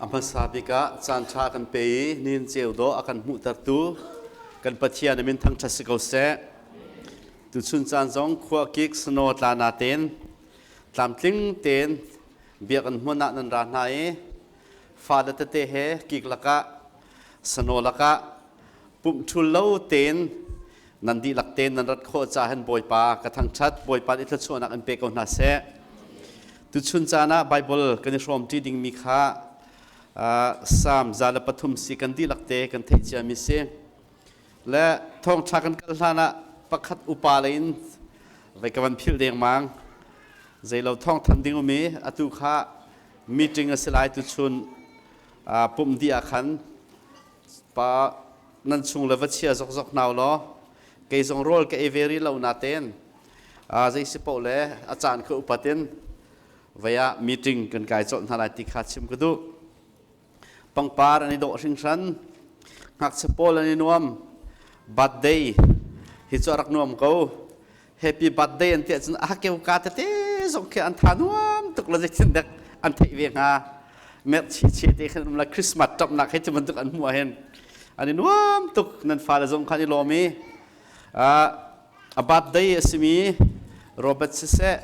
A hmasa bik ah caanṭha kan pe i nihin ceu dawh a kan hmuhtertu kan Pathian a min thangṭhat si ko seh. Tuchun caan zong khua kik snow tla natein tlamtling tein biakinn hmun ah nan ra hna i fale tete he kik lakah snow lakah pumh ṭhul lo tein nan dihlak tein nan rat khawh caah hin Bawipa ka thangṭhat. Bawipa nih thluachuahnak in pe ko hna seh. Tuchun caan ah Baibal kan i hrawmṭi dingmi kha Salm 103 si kan dihlak te kan theih ciami si. Le thawngṭha kan kal hlan ah pakhat upa lei in vai ka van philh dengmang. Zeilo thawngthanh ding um i atu kha meeting a si lai tuchun pumh dih ah khan pa nan chung le va chia zokzok hna law kei zong rawl ka ei ve rih lo natein zei si paoh le a caan kha upat in vei ah meeting kan kai colh hna lai ti kha chim ka duh. Pangpar an i dawh hringhran, ngakchia pawl an i nuam, birthday hi cu a rak nuam ko. Happy birthday an ti ahcun a keu ka tete zong khi an tha nuam tuk la zeitin dek an theih ve hnga. Merh chi chi te khan um la Christmas ṭapnak he cu bantuk an hmuh ahhin an i nuam tuk. Nan fale zong khan i lawm i a birthday a simi Robert siseh,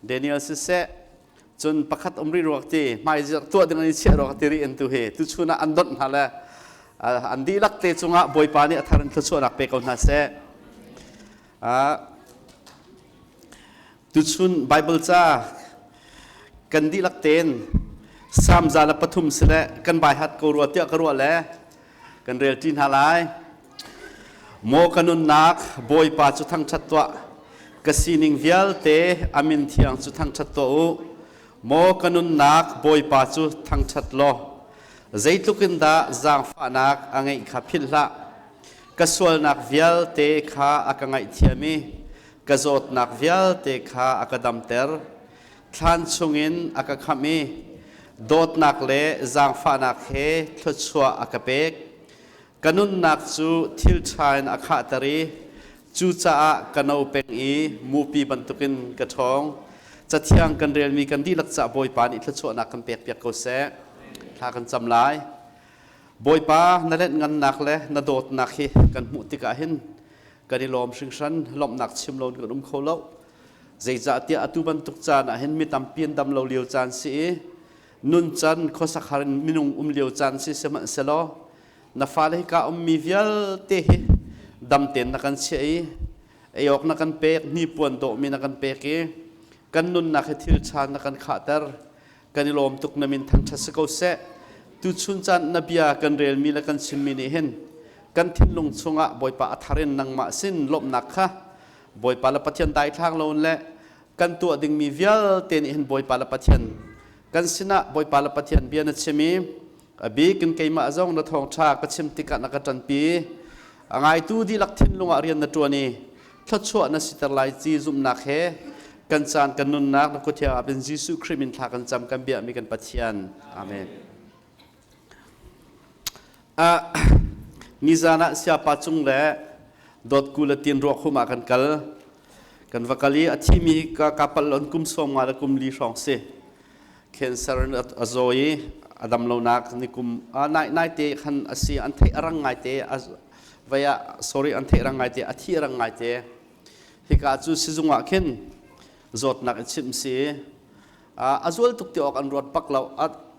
Daniel siseh, cun pakhat um rih ruak ti hmaizirh tuah ding an i chiah ruak ti rih in tu hi tuchun ah an donh hna le an dihlak te cungah Bawipa nih a thar in thluachuahnak pe ko hna seh. Tuchun Bible ca kan dihlak tein Salm 103 si le kan baihat ko rua tiah ka ruah le kan rel ṭi hna lai. Maw ka nunnak Bawipa cu thangṭhat tuah, ka sining vialte a min thiang cu thangṭhat tuah u. Maw ka nunnak Bawipa cu thangṭhat law, zeitluk in dah zaangfahnak a ngeih kha philh hlah. Ka sualnak vialte kha a ka ngaihthiam i ka zawtnak vialte kha a ka damter. Thlan chungin a ka khamh i dawtnak le zaangfahnak he thluachuah a ka pek. Ka nunnak cu thil ṭha in a khahter i cucaah ka no peng i mupi bantukin ka ṭhawng. Cathiang kan relmi kan dihlak caah Bawipa nih thluachuahnak kan pekpiak ko seh. Thla kan cam lai. Bawipa, na lenhngannak le na dawtnak hi kan hmuh tikah hin kan i lawm hringhran, lawmhnak chim lo in kan um kho lo. Zeicahtiah atu bantuk caan ah hin mi tampi an dam lo lio caan si i nuncan khuasak har in minung um lio caan si sihmanhsehlaw na fale hika ummi vialte hi dam tein na kan chiah i ei awk na kan pek, hnipuan dawhmi na kan pek i kan nunnak hi thil ṭha na kan khahter. Kan i lawm tuk. Na min thangṭhat si ko seh. Tuchun caan na bia kan relmi le kan chimmi nih hin kan thinlung chungah Bawipa a thar in nangmah sin lawmhnak kha Bawipa le Pathian daithlang loin le kan tuah dingmi vialte nih hin Bawipa le Pathian kan sinah Bawipa le Pathian bia na chim i a bik in keimah zong na thawngṭha ka chim tikah na ka ṭanpi. A ngaitu dihlak thinlung ah rian na ṭuan i thluachuah na siter lai ci zumhnak he kan caan kan nunnak na kut thiang ah bin Jesuh Khrih min thla kan cam kan biakmi kan Pathian. Amen. Nizan ah siapa cung le dawtku le tin ruak hum ah kan kal. Kan va kal i a thimi ka kapal on kum 50 le kum 4 hrawng si. Cancer in a zaw i a dam lonak ni kum nai nai te khan a si an theih a rang ngai te vei ah sorry an theih rang ngai te a thi rang ngai te. Hika cu sizung ah khin zawtnak i chimh si a zual tuk ti awk an ruat bak lo.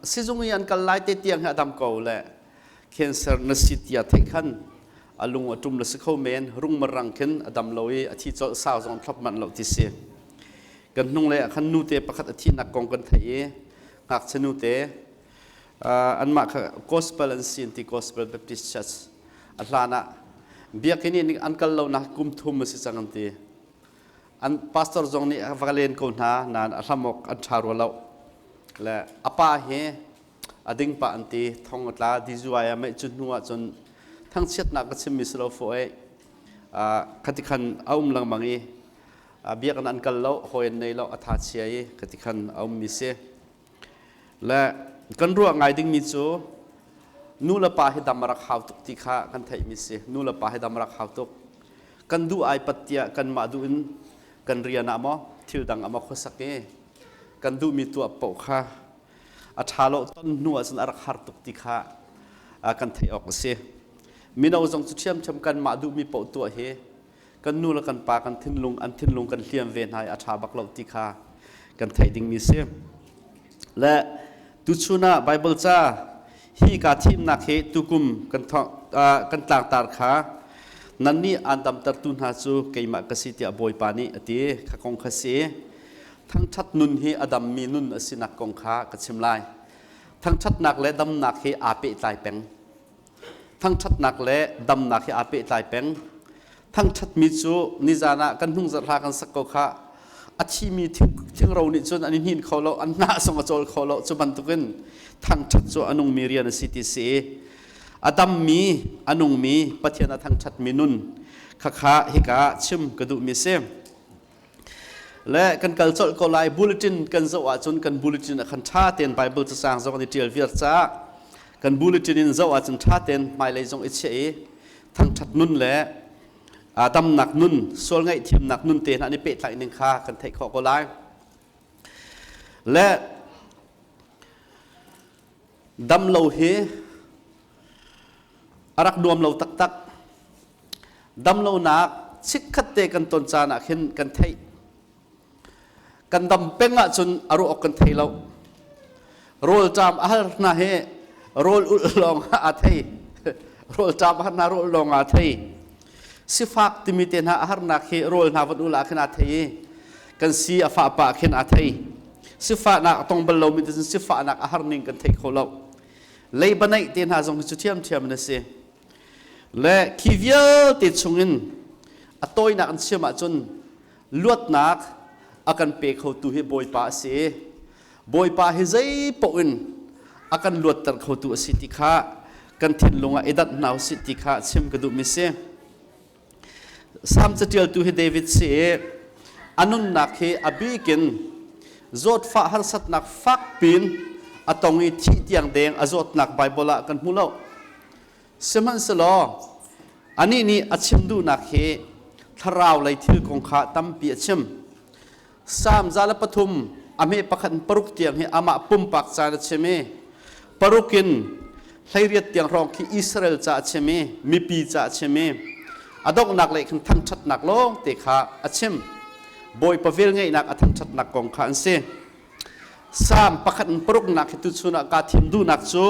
Sizung i an kal lai te tiang hi a dam ko le cancer na si tiah theih khan a lung a ṭum le si kho men rung marang khin a dam lo i a thi colh sau zong thlop manh lo ti si. Kan hnung lei ah khan nute pakhat a thihnak kong kan theih i ngakchia nute anmah kha gospel an si an ti, Gospel Baptist Church. A hlan ah biakinn in an kal lonak kum thum a si cang an ti. An pastor zong nih a va len ko hna nain a hlam awk an ṭha rua lo le a pa hi a ding pah an ti, thong a tla DUI ah meh. Cu hnu ah cun thangchiatnak ka chimmi si lo fawh ei khati khan a um lengmang i biakinn an kal lo, hawi an nei lo, a tha chia i khati khan a ummi si le kan ruah ngai dingmi cu nu le pa hi dam a rak hau tuk ti kha kan theihmi si. Nu le pa hi dam a rak hau tuk. Kan duh ai pat tiah kanmah duh in kan rian ah maw thil dang ah maw khuasak i kan duhmi tuah paoh kha. a ṭha lo ton hnu ahcun a rak har tuk ti kha kan theih awk a si. Mino zong cu ṭhiamṭhiam kanmah duhmi paoh tuah hi kan nu le kan pa kan thinlung an thinlung kan hliam ve hna i a ṭha bak lo ti kha kan theih dingmi si. Le tuchun ah Bible ca hi ka thimnak hi tukum kan kan tlangtar kha nannih aan damtertu hna cu keimah ka si tiah Bawipa nih a ti kha kong kha si. Thangṭhat nun hi a dammi nun a sinak kong kha ka chim lai. Thangṭhatnak le damnak hi aa pehtlai peng. Thangṭhatnak le damnak hi aa pehtlai peng. Thangṭhatmi cu nizan ah kan hnung zarhla kan sak ko kha a thimi thingro nih cun an i hnin kho lo, an hnah zong a cawl kho lo. Cu bantukin thangṭhat cu a nungmi rian a si ti si. A dammi, a nungmi, Pathian a thangṭhatmi nun khakha hika chim ka duhmi si. Le kan kal colh ko lai. Bulletin kan zoh ahcun kan bulletin ah khan ṭha tein Bible cacang zong an i ṭial viar caah kan bulletin in zoh ahcun ṭha tein hmailei zong i chiah i thangṭhat nun le damnak nun, sual ngaihthiamnak nun te hna an i pehtlaih ning kha kan theih khawh ko lai. Le dam lo hi a rak nuam lo taktak. Damlonak chikkhat te kan ton caan ah khin kan theih. Kan dam peng ahcun a ruah awk kan thei lo. Rawlṭam a har hna hi rawl ulh lawng ah aa thei. Rawlṭam a har hna rawl lawng aa thei. Sifak timi te hna a harnak hi rawl hna van ul ah khin aa thei i kan si a fah pah khin aa thei. Sifahnak a tong bal lomi te cun sifahnak a har ning kan thei kho lo. Leiba neih te hna zong hi cu ṭhiamṭhiam in a si. Le khi vialte chungin a tawinak an chim ahcun luatnak a kan pe khotu hi Bawipa a si i Bawipa hi zei paoh in a kan luatter khotu a si ti kha kan thinlung ah i danh hna usih ti kha chim ka duhmi si. Salm caṭialtu hi David si i a nunnak hi a bikin zawtfah harsatnak fak pin a tong i thih tiang deng a zawtnak Baibal ah kan hmu lo. Sihmanhsehlaw anih nih a chim duhnak hi thlarau lei thil kong kha tampi a chim. Salm 103 a hme pakhat in paruk tiang hi amah pumpak caan a chim i paruk in 18 tiang hrawng khi Israel ca a chim i mipi ca a chim i a donghnak lei khan thangṭhatnak lawng te kha a chim. Bawipa velngeihnak a thangṭhatnak kong kha an si. Salm pakhat in paruknak hi tuchun ah kaa thim duhnak cu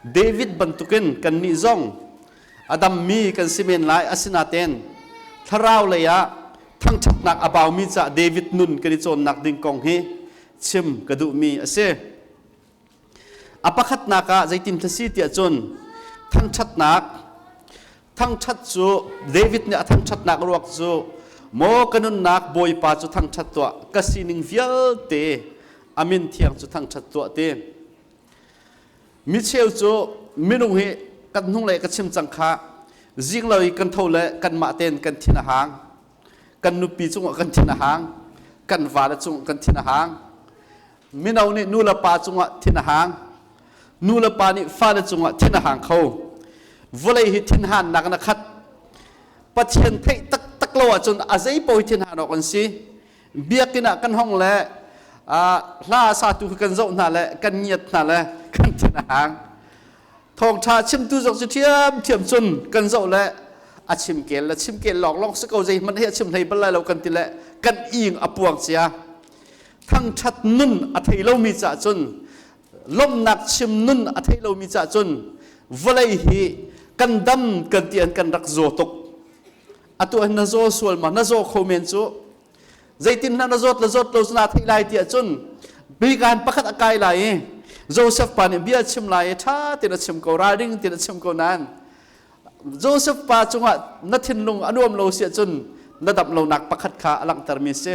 David bantukin kannih zong a dammi kan si men lai asinain thlarau lei ah thangṭhatnak a baumi cah David nun kan i cawnnak ding kong hi chim ka duhmi a si. A pakhatnak ah zeitin si tiah cun thangṭhatnak thangṭhat cu David nih a thangṭhatnak ruak cu maw ka nunnak Bawipa cu thangṭhat tuah ka sining vialte a min thiang cu thangṭhat tuah ti. Mi cheu cu minung hi kan hnunglei ka chim cang kha zinglo i kan tho le kanmah tein kan thin a hang kan nupi cungah kan thin a hang kan vale cungah kan thin a hang mino nih nu le pa cungah thin a hang nu le pa nih fale cungah thin a hang kho vawlei hi thinhannak na khat Pathian theih taktak lo ahcun a zei paoh hi thinhan awk an si biakinn ah kan hong le hla satu kan zoh hna le kan ngiat hna le kan thin a hang thawngṭha chimtu zong cu ṭhiamṭhiam cun kan zoh le a chim kel le chim kel lawng lawng si ko zei hmanh hi a chim hlei bal lai lo kan ti le kan ing a puang cia thangṭhat nun a thei lomi cah cun lawmhnak chim nun a thei lomi cah cun vawlei hi kan dam kan ti an kan rak zaw tuk atu ah na zaw sual ma na zaw kho men cu zeitin hna na zawt le zawt lo na theih lai tiah cun bikan pakhat a kai lai i Joseph pa nih bia chim lai i ṭha tein a chim ko ralring tein a chim ko nain Joseph pa cungah na thinlung a nuam lo si ahcun na dam lonak pakhat kha a langhtermi si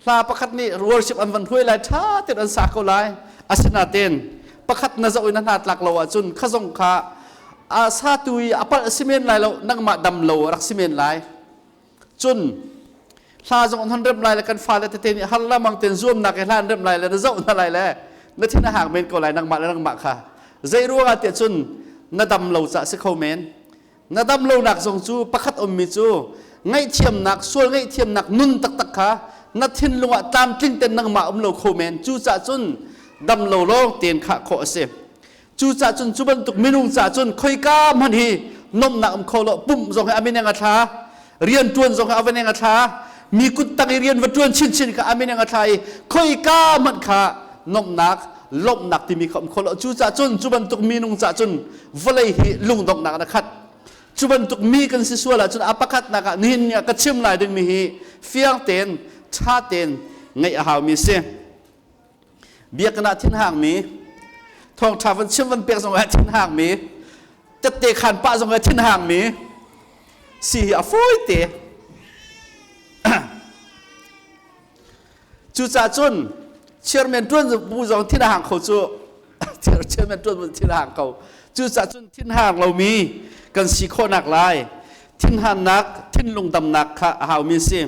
hla pakhat nih worship an van hruai lai ṭha tein an sa ko lai asinain pakhat na zoh i na hna tlak lo ahcun kha zong kha a satu i a palh si men lai lo nangmah dam lo a rak si men lai cun hla zong an rem lai le kan fale tete nih har lamang ten zuamnak i hla an rem lai le na zoh hna lai le na thin a hak men ko lai nangmah le nangmah kha zei ruangah tiah cun na dam lo cah si kho men na dam lonak zong cu pakhat ummi cu ngaihthiamnak sual ngaihthiamnak nun taktak kha na thinlung ah tlamtling ten nangmah um lo kho men cu cah cun Dam lo lawng tein khah khawh a si. Cucaah cun cu bantuk minung caah cun khoika hmanh hi nomnak um kho lo. Pumh zong hi a mineng a thla, rian ṭuan zong hi a vaneng a thla, mi kut tang i rian va ṭuan chinchin kha a mineng a thla i khoika hmanh kha nomnak lawmhnak timi kha um kho lo. Cucaah cun cu bantuk minung caah cun vawlei hi lungdonghnak in a khat. Cu bantuk mi kan si sual ahcun a pakhatnak ah nihin ni ah ka chim lai dingmi hi fiang tein, ṭha tein ngaih a haumi a si. Biakinn ah thinhangmi, thawngṭha van chim van pek zong ah thinhangmi, tette khan pah zong ah thinhangmi si hi a fawi te. Cucaah cun chairman ṭuan bu zong thin a hang kho cu, chairman ṭuan bu thin a hang ko. Cucaah cun thinhang lomi kan si khawhnak lai thinhannak, thinlung damnak kha a haumi a si.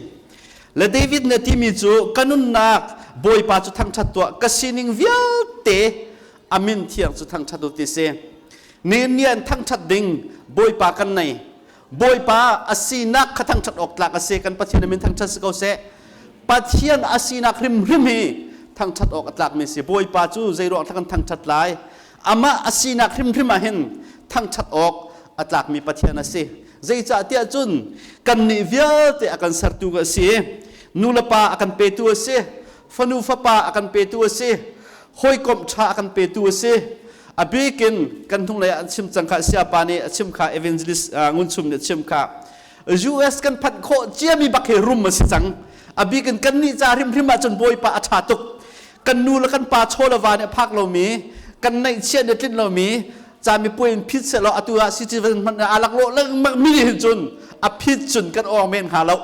Le David nih a timi cu, ka nunnak Bawipa cu thangṭhat tuah, ka sining vialte a min thiang cu thangṭhat u ti si. Ni an thangṭhat ding Bawipa kan nei. Bawipa a sinak kha thangṭhat awk tlak a si. Kan Pathian a min thangṭhat si ko seh. Pathian a sinak hrimhrim hi thangṭhat awk a tlakmi a si. Bawipa cu zeiruang kan thangṭhat lai? Amah a sinak hrimhrim ah hin thangṭhat awk a tlakmi Pathian a si. Zeicahtiah cun kannih vialte a kan sertu a si. Nu le pa a kan petu a si. Fanu fapa a kan petu a si. Hawikomh ṭha a kan petu a si. A bikin kan hnunglei ah an chim cang kha, siapa nih a chim kha, evangelist Ngun Chum nih a chim kha, US kan phanh khawh ciami bak hi rum a si cang. A bikin kannih ca hrimhrim ahcun Bawipa a ṭha tuk. Kan nu le kan pa chaw le va nih a phak lomi, kan neihchiah nih a tlinh lomi, camipuai in phit sehlaw atu ah citizen hmanh aa laklawh lengmang mi nih hin cun a phit cun kan awng men hnga lo.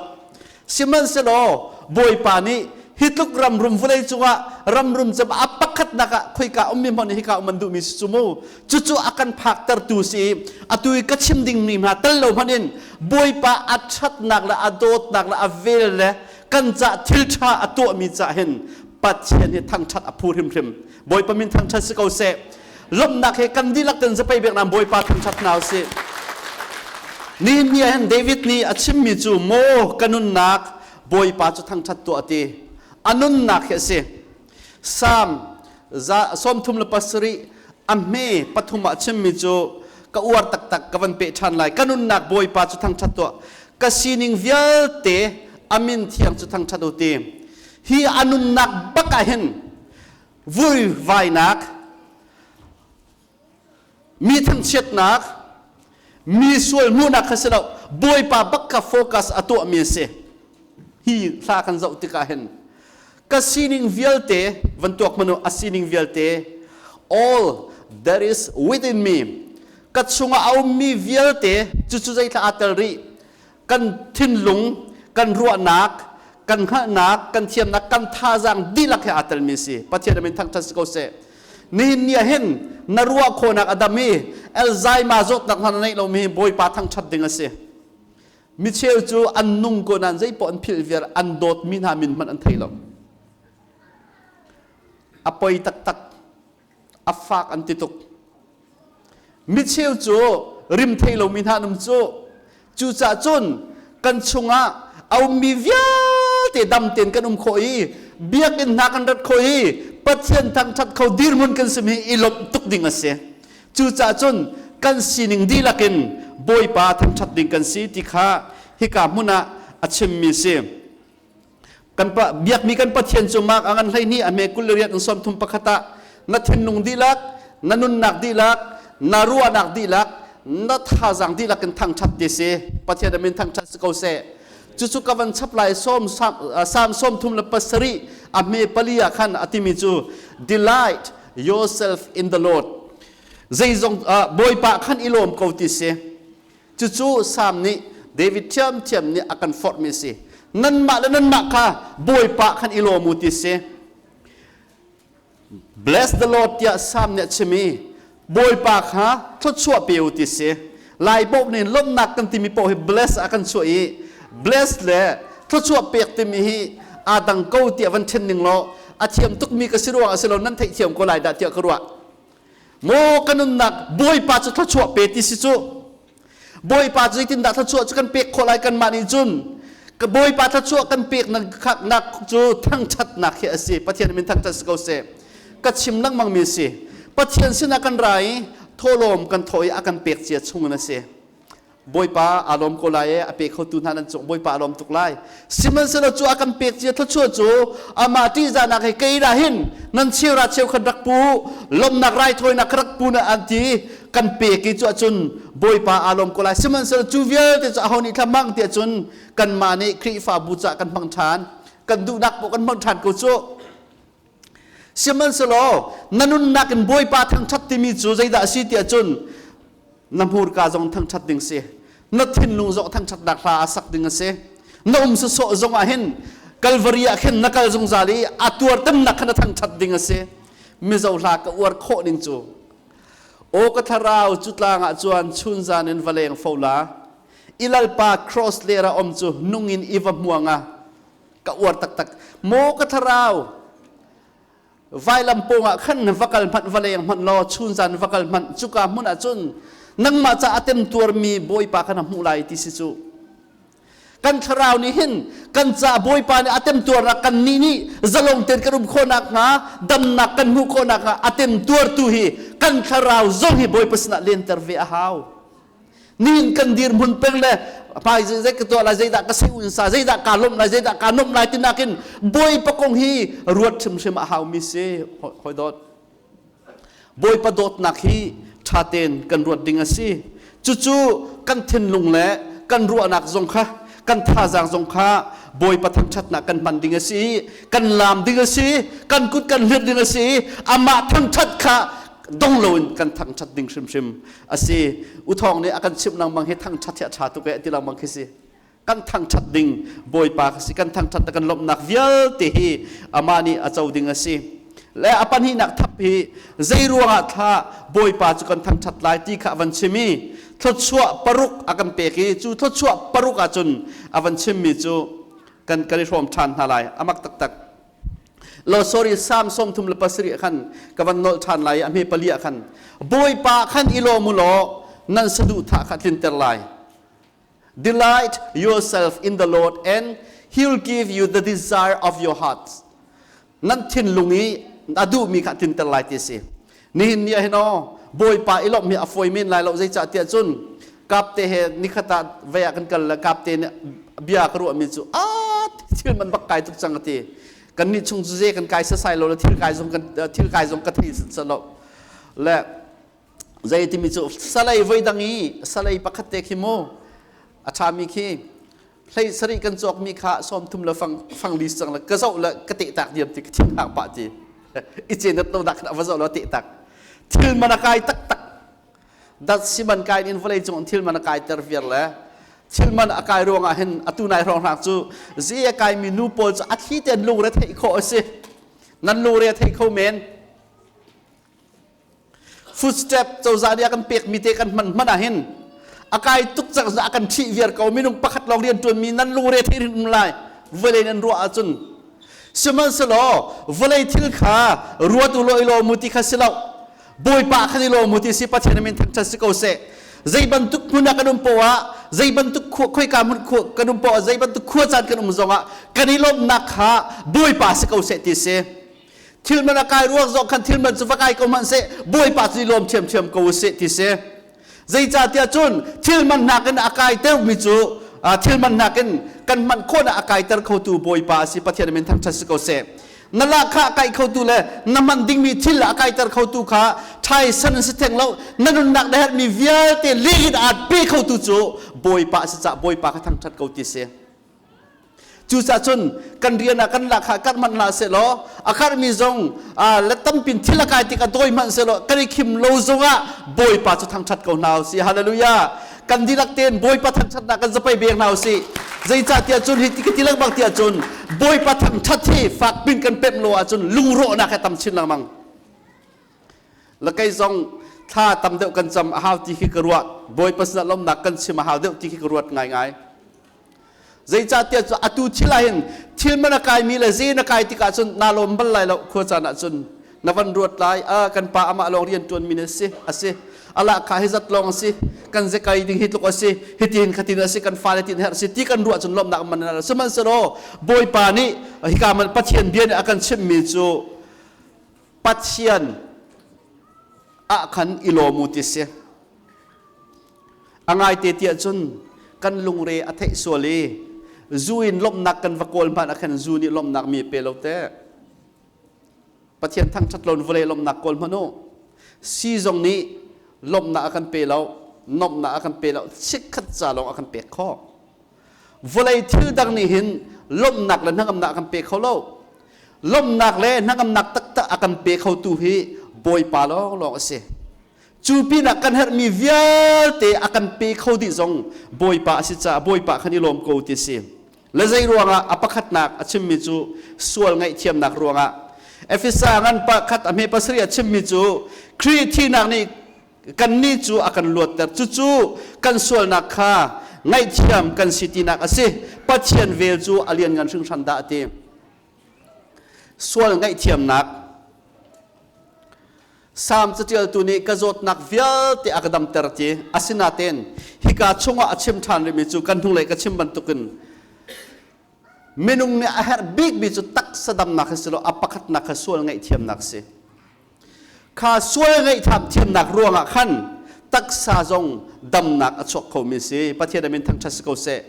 Sihmanhsehlaw Bawipa nih hi tluk ram rum vawlei cungah ram rum cem a pakhatnak ah khoika ummi hmanh nih hika um an duhmi si cu mu, cucu a kan phaktertu si i atu i ka chim dingmi hna tel lo hmanh in Bawipa a ṭhatnak le a dawtnak le a vel le kan cah thil ṭha a tuahmi cah hin Pathian hi thangṭhat a phu hrimhrim. Bawipa min thangṭhat si ko seh. Lawmhnak he kan dihlak ten zapei biaknak Bawipa thangṭhat hna usih. Nihin ni ah hin David nih a chimmi cu, maw ka nunnak, Bawipa cu thangṭhat tuah ti. A nunnak hi a si. Psalm 37 a hme pathum ah chimmi cu ka uar taktak, ka van peh ṭhan lai. Ka nunnak, Bawipa cu thangṭhat tuah. Ka sining vialte a min thiang cu thangṭhat u ti. Hi a nunnak bak ah hin vuivainak, mi thangchiatnak, mi sual hmuhnak kha si lo, Bawipa bak kha focus a tuahmi a si. Hi hla kan zoh tikah hin ka sining vialte van tuak hmanh u, a sining vialte, all that is within me, ka chungah a ummi vialte, cucu zeithla aa tel rih? Kan thinlung, kan ruahnak, kan hngalhnak, kan thiamnak, kan thazaang dihlak he aa telmi a si. Pathian min thangṭhat si ko seh. Nihin ni ah hin na ruah khawhnak a dam i Alzheimer zawtnak hna na neih lomi Bawipa thangṭhat ding a si. Micheu cu an nung ko nain zeipaoh an philh viar, an dawtmi hna min hmanh an thei lo. A poi taktak, a fak an ti tuk. Micheu cu rim thei lomi hna an um cu. Cucaah cun kan chungah a ummi vialte dam tein kan um khawh i biakinn hna kan rat khawh i Pathian thangṭhat kho dirhmun kan simi i lawmh tuk ding a si. Cucaah cun kan sining dihlak in Bawipa thangṭhat ding kan si ti kha hika hmun ah a chimmi a si. Kan pa biakmi kan Pathian cu mak a ngan 12 a hme 28 in 31 ah na thinlung dihlak, na nunnak dihlak, na ruahnak dihlak, na thazaang dihlak in thangṭhat ti si. Pathian a min thangṭhat si ko seh. Cucu ka van chap lai. Sawm Salm 37 a hme pali ah khan a timi cu, delight yourself in the Lord, zeizong Bawipa khan i lawm ko ti si. Cucu Salm nih, David ṭhiamṭhiam nih a kan forhmi a si. Nanmah le nanmah kha Bawipa khan i lawm u ti si. Bless the Lord tiah Salm nih a chim i Bawipa kha thluachuah pe u ti si. Lai paoh nih lawmhnak kan timi paoh hi bless a kan chuah i bless le thluachuah pek timi hi aa dang ko tiah van ṭhen ning law a thiam tukmi ka si ruang a si lo, nan theihthiam ko lai dah tiah ka ruah. Maw ka nunnak, Bawipa cu thluachuah pe ti si cu. Bawipa cu zeitindah thluachuah cu kan pek khawh lai kanmah nih cun? Ka Bawipa thluachuah kan pek nak cu thangṭhatnak hi a si. Pathian min thangṭhat si ko seh. Ka chim lengmang mi si. Pathian sinah kan ra i thawhlawm kan thawh i a kan pek cia chung in a si. Bawipa aa lawm ko lai e, a pe khotu hna nan cung Bawipa aa lawm tuk lai. Sihmanhsehlaw cu a kan pek cia thluachuah cu amah ṭihzahnak he kei dah hin nan cheura cheukhat rak pu, lawmhnak raithawinak kha rak pu na an ti kan pek i cu ahcun Bawipa aa lawm ko lai. Sihmanhsehlaw cu vialte cu aho nih thla hmang tiah cun kanmah nih Khrihfabu caah kan hmang ṭhan. Kan duhnak paoh kan hmang ṭhan ko cu. Sihmanhsehlaw na nunnak in Bawipa thangṭhat timi cu zeidah a si tiah cun na hmurka zong thangṭhat ding si, na thinlung zong thangṭhatnak hla a sak ding a si. Na um sawsawh zong ah hin Kalvari ah khin na kal zungzal i a tuartemnak kha na thangṭhat ding a si. Mizo hla ka uar khawh ning cu Aw ka thlarau cu tlang ah chuan chunzan in va leng fo la i lalpa cross ler ah om cu nung in i va hmuang ah ka uar taktak. Maw ka thlarau, vailam pawngah khan va kal hmanh, va leng hmanh law, chunzan va kal hmanh, cuka hmun ah cun nangmah ca a temtuarmi Bawipa kha na hmuh lai ti si cu. Kan thlarau nih hin kan ca Bawipa nih a temtuarnak, kan nih nih zalong tein kan um khawh nakhnga, damnak kan hmuh khawh nakhnga a temtuartu hi kan thlarau zong hi Bawipa sinah lenter ve a hau. Nihin kan dirhmun peng le hmai zei ka tuah lai, zeidah ka sei un sa, zeidah kaa lawmh lai, zeidah kaa nuamh lai tinakin Bawipa kong hi ruat hrimhrim a haumi si. Hawi dawt, Bawipa dawtnak hi ṭha tein kan ruat ding a si. Cucu kan thinlung le kan ruahnak zong kha, kan thazaang zong kha Bawipa thangṭhatnak kan hman ding a si, kan laam ding a si, kan kut kan hlir ding a si. Amah thangṭhat kha dong loin kan thangṭhat ding hrimhrim a si. Uthawng nih a kan chimh lengmang hi thangṭhat hi a ṭha tuk e ti lengmang khi si. Kan thangṭhat ding Bawipa kha si. Kan thangṭhat kan lawmhnak vialte hi amah nih a co ding a si. Le a pahnihnak thap hi zei ruangah thla Bawipa cu kan thangṭhat lai ti kha a van chim i thluachuah paruk a kan pek i cu thluachuah paruk ahcun a van chimmi cu kan i hrawm ṭhan hna lai. A mak taktak. Lo, sorry, Psalm 37 khan ka van nolh ṭhan lai. A hme pali ah khan, Bawipa khan i lawm u law nan saduhthah kha tlinter lai. Delight yourself in the Lord and he will give you the desire of your heart. Nan thinlung i a duhmi kha tlinter lai ti si. Nihin ni ah hin aw, Bawipa i lawmh hi a fawi men lai lo. Zeicah tiah cun kapte he nikhat ah vei ah kan kal le kapte nih bia ka ruahmi cu a thil man bak kai tuk cang a ti. Kan nih chung cu ze kan kai sasai lo le thil kai zong kan thil kai zong ka thei lo le zei timi cu salai voi dang i salai pakhat te khi mu a ṭhami khi hlei sarih kan cawkmi kha 30 le fang fang li cang le ka zoh le ka teh tak diam ti ka thin hang pah ti i cenat lo dak va zoh lo teh tak. Thil man a kai taktak. Dat siman kai in vawlei cung thil man a kai ter viar le thil man a kai ruangah hin atu nai hrawng hnak cu zi a kai mi nu pawl cu a thli ten lungre theih khawh a si. Nan lungre theih kho men. Footstep cozah nih a kan pekmi te kan hman hman ah hin a kai tuk cang a kan ṭhih viar ko. Minung pakhat lawng rian ṭuanmi nan lungre thei rin lai vawlei nan ruah ahcun. Sihmanhsehlaw vawlei thil kha ruat u law i lawm u ti kha si lo, Bawipa khan i lawm u ti si. Pathian min thangṭhat si ko seh. Zei bantuk hmun ah kan um poah ah, zei bantuk khua, khoika hmun khua kan um poah, zei bantuk khua caan kan um zongah kan i lawmhnak kha Bawipa si ko seh ti si. Thil man a kai ruak zong khan thil man cu va kai ko hmanh seh, Bawipa cu i lawm ṭhiamṭhiam ko usih ti si. Zeicahtiah cun thil man nakin a kai deuhmi cu, thil man nakin kan hman khawhnak a kaiter khotu Bawipa a si. Pathian min thangṭhat si ko seh. Na lahkhah a kai khotu le na hman dingmi thil a kaiter khotu kha ṭhaisan an si theng lo. Na nunnak na herhmi vialte leng in aa pe khotu cu Bawipa a si caah Bawipa kha thangṭhat ko ti si. Cucaah cun kan rian ah kan lahkhah karh hmanh hlah sehlaw, a karhmi zong le tampin thil a kai tikah dawi hmanh sehlaw, kan i khim lo zongah Bawipa cu thangṭhat ko hna usih. Hallelujah! Kan dihlak tein Bawipa thangṭhatnak kan zapei bek hna usih. Zeicahtiah cun hi ti ka ti lengmang tiah cun Bawipa thangṭhat hi fak pin kan pemh lo ahcun lungrawhnak he tam chin lengmang. La kei zong thla tam deuh kan cam a hau ti khi ka ruat. Bawipa sinah lawmhnak kan chim a hau deuh ti khi ka ruat ngaingai. Zeicahtiah cu atu thil ah hin thil man a kaimi le ze na kai tikah cun naa lawm bal lai lo. Khua caan ah cun na van ruat lai, a kan pa amah lawng rian ṭuan mi na si a si, alah kha hi zat lawng a si, kan ze kai ding hi tluk a si, hitin khatin a si, kan fale tin herh si ti kan ruah cun lawmhnak man na sihmanhsehlaw Bawipa nih hika man Pathian bia nih a kan chimhmi cu Pathian ah khan i lawm u ti si. A ngaite tiah cun kan lungre a theih sual i zu in lawmhnak kan va kawl hmanh ah khan zu nih lawmhnak mi pe lo teh. Pathian thangṭhat lo in vawlei lawmhnak kawl hmanh u. Si zong nih lawmhnak a kan pe lo, nuamhnak a kan pe lo, chikkhat ca lawng a kan pek khawh. Vawlei thil dang nih hin lawmhnak le hnangamnak a kan pe kho lo. Lawmhnak le hnangamnak taktak a kan pe khotu hi Bawipa lawnglawng a si. Cu pinah kan herhmi vialte a kan pe kho dih zong Bawipa a si caah Bawipa khan i lawm ko ti a si. Le zei ruangah a pakhatnak a chimmi cu sual ngaihthiamnak ruangah. Efesa ngan pakhat a hme pasarih a chimmi cu Khrih thihnak nih kannih cu a kan luatter. Cucu kan sualnak kha ngaihthiam kan si tinak a si. Pathian vel cu a lianngan hringhran dah a ti. Sual ngaihthiamnak Salm caṭialtu nih ka zawtnak vialte a ka damter ti. Asinain hika chungah a chim ṭhan rihmi cu kan hnulei ka chim bantukin minung nih a herh bikmi cu taksa damnak hi si lo a pakhatnak kha sual ngaihthiamnak si. Kha sual ngaihthiamnak ruangah khan taksa zong damnak a chuak khomi si. Pathian a min thangṭhat si ko seh.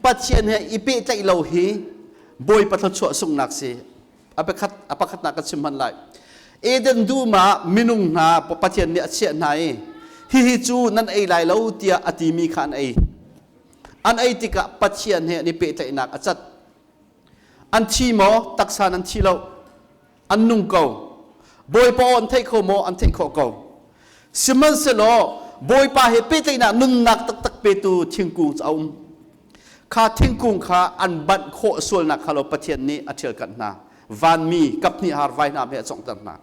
Pathian he i pehtlaih lo hi Bawipa thluachuah sunghnak si. A pakhat a pakhatnak ka chim hmanh lai. Eden dum ah minung hna Pathian nih a chiah hna i hihi cu nan ei lai lo tiah a timi kha an ei. An ei tikah Pathian he an i pehtlaihnak a cat. An thi maw? Taksa an thi lo. An nung ko. Bawipa aw an theih kho maw? An theih khawh ko. Sihmanhsehlaw Bawipa he pehtlaihnak nunnak taktak petu thingkung cu a um. Kha thingkung kha an banh khawh sualnak kha lo Pathian nih a ṭhialkanh hna. Vanmi kaphnih har vainam he a conghter hna.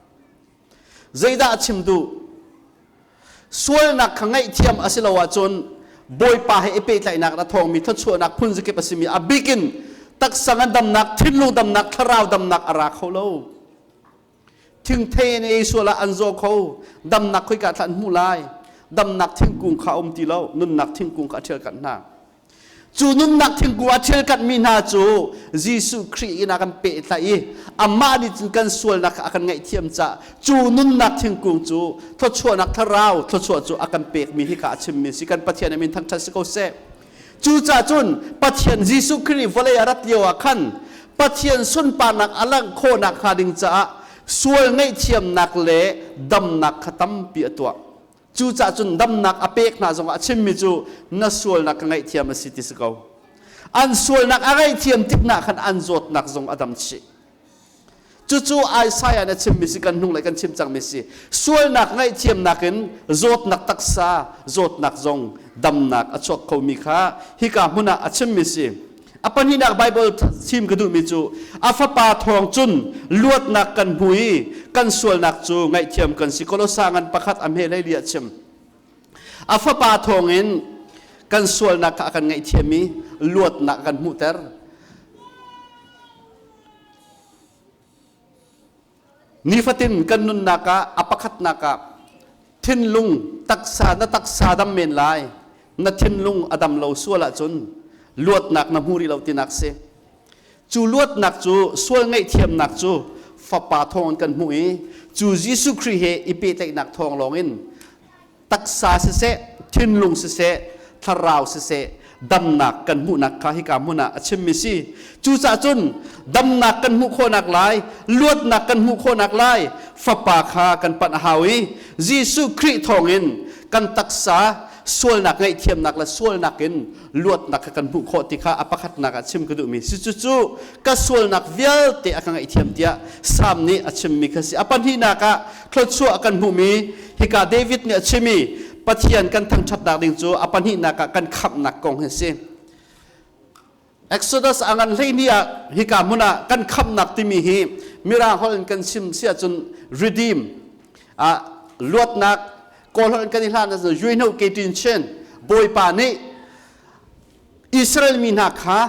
Zeidah a chim duh? Sualnak kha ngaihthiam a si lo ahcun Bawipa he i pehtlaihnak a thawngmi thluachuahnak phunzakip a simi a bikin taksa ngandamnak, thinlung damnak, thlarau damnak a ra kho lo. Thingthei in ei sual ah an zaw kho. Damnak khoika thla an hmuh lai? Damnak thingkung kha a um ti lo. Nunnak thingkung kha a ṭhialkanh hna. Cu nunnak thingkung a ṭhialkanhmi hna cu Jesuh Khrih in a kan pehtlaih i amah nih cun kan sualnak kha a kan ngaihthiam caah cu nunnak thingkung cu thluachuahnak thlarau thluachuah cu a kan pekmi hi kha a chimmi a si. Kan Pathian a min thangṭhat si ko seh. Cucaah cun Pathian Jesuh Khrih vawlei a rat lio ah khan Pathian sunparnak a langh khawhnak hnga ding caah sual ngaihthiamnak le damnak kha tampi a tuah. Cucaah cun damnak a pek hna zongah a chimmi cu na sualnak ka ngaihthiam a si ti si ko. An sualnak a ngaihthiam tik na khan an zawtnak zong a dam chih. Cucu Isaiah nih a chimmi si kan hnunglei kan chim cangmi si. Sualnak ngaihthiamnak in zawtnak taksa zawtnak zong damnak a chuak khomi kha hika hmun ah a chimmi si. A pahnihnak Bible chim ka duhmi cu a fapa thawng cun luatnak kan hmu i kan sualnak cu ngaihthiam kan si. Kolosa ngan pakhat a hme hlei li a chim. A fapa thawngin kan sualnak kha a kan ngaihthiam i luatnak a kan hmuhter. Nifatin kan nunnak ah a pakhatnak ah thinlung taksa na taksa dam men lai na thinlung a dam lo sual ahcun luatnak na hmu rih lo tinak si. Cu luatnak cu sual ngaihthiamnak cu fapa thawng in kan hmuh i cu Jesuh Khrih he i pehtlaihnak thawng lawng in taksa siseh, thinlung siseh, thlarau siseh, damnak kan hmuhnak kha hika hmun ah a chimmi si. Cucaah cun damnak kan hmuh khawhnak lai, luatnak kan hmuh khawhnak lai, fapa kha kan panh a hau i Jesuh Khrih thawngin kan taksa sualnak ngaihthiamnak le sualnak in luatnak kha kan hmuh khawh ti kha a pakhatnak ah chim ka duhmi si. Cucu ka sualnak vialte a ka ngaihthiam tiah Salm nih a chimmi kha si. A pahnihnak ah thluachuah kan hmuhmi hika David nih a chim i Pathian kan thangṭhatnak ding cu a pahnihnak ah kan khamhnak kong hi a si. Exodus a ngan 12 ah hika hmun ah kan khamhnak timi hi Mirang holh in kan chim si ahcun redeem ah luatnak Kawl holh in kan i hlan ahcun yuino ke tin chen Bawipa nih Israel mi hna kha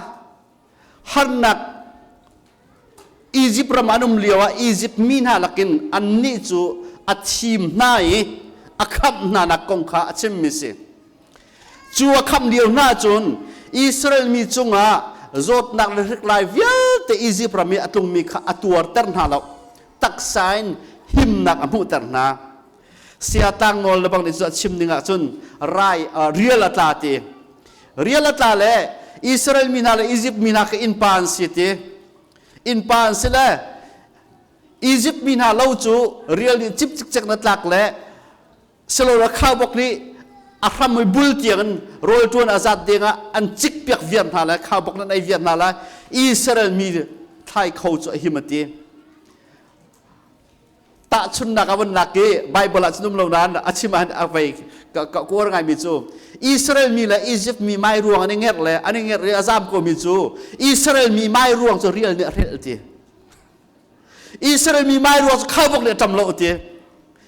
harnak Izipt ram an um lioah Izipt mi hna lakin annih cu a thim hna i a khamh hnanak kong kha a chimmi si. Cu a khamh lio hna cun Israel mi cungah zawtnak le hriklai vialte Izipt ram i a tlungmi kha a tuarter hna lo. Taksa in Himnak a hmuhter hna. Sia tlang nawl le bang nih cu a chim ning ahcun rai rial a tla ti. Rial a tla le Israel mi hna le Egypt mi hna kha innpa an si ti. Innpa an si le Egypt mi hna lo cu rial nih cip cikcek na tlak le Silora khaubawk nih a hram i bul tiang in rawl ṭuan a zat ding ah an cik piak viar hna lai, khaubawk nan ei viar hna lai. Israel mi thlai kho cu a him a ti. Tahchunnak a von lak i Bible ah cun um lo nain a chim ah a vei ka kuar ngaimi cu Israel mi le Egypt mi mai ruang an i ngerh le an i ngerh i a zam komi cu Israel mi mai ruang cu rial nih a hrelh ti. Israel mi mai ruang cu khaubawk nih a ṭam lo ti.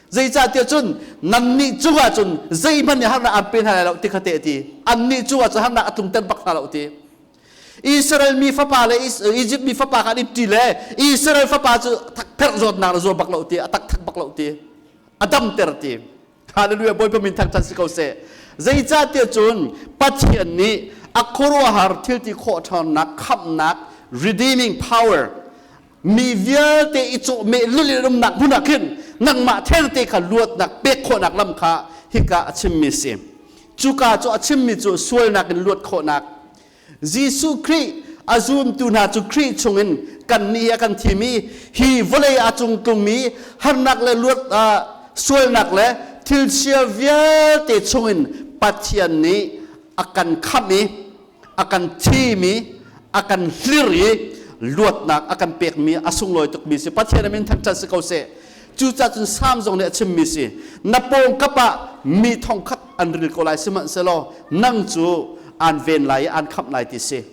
Zeicahtiah cun nannih cungah cun zeihmanh nih harnak an pe hna lai lo ti kha teh ti. Annih cungah cun harnak a tlungter bak hna lo ti. Israel mi fapa le Egypt mi fapa kha an i ṭi le Israel fapa cu thakpherh zawtnak na zaw bak lo ti, a takthak bak lo ti, a damter ti. Hallelujah, Bawipa min thangṭhat si ko seh. Zeicahtiah cun Pathian nih a khuaruahhar thil ti khawh ṭhawnnak, khamhnak, redeeming power, mi vialte i cawhmeh lulh in umnak hmun ah khin nangmah thengte kha luatnak pek khawhnak lam kha hika a chimmi si. Cuka cu a chimmi cu sualnak in luat khawhnak, Jesuh Khrih a zumtu hna cu Khrih chungin kannih hi a kan thim i hi vawlei a cung tlungmi harnak le luat sualnak le thilchia vialte chungin Pathian nih a kan khamh i a kan thim i a kan hlir i luatnak a kan pekmi a sunglawi tukmi si. Pathian a min thangṭhat si ko seh. Cucaah cun Salm zong nih a chimmi si, na pawngkap ah mi thongkhat an ril ko lai, sihmanhsehlaw nang cu aan ven lai i aan khamh lai ti si.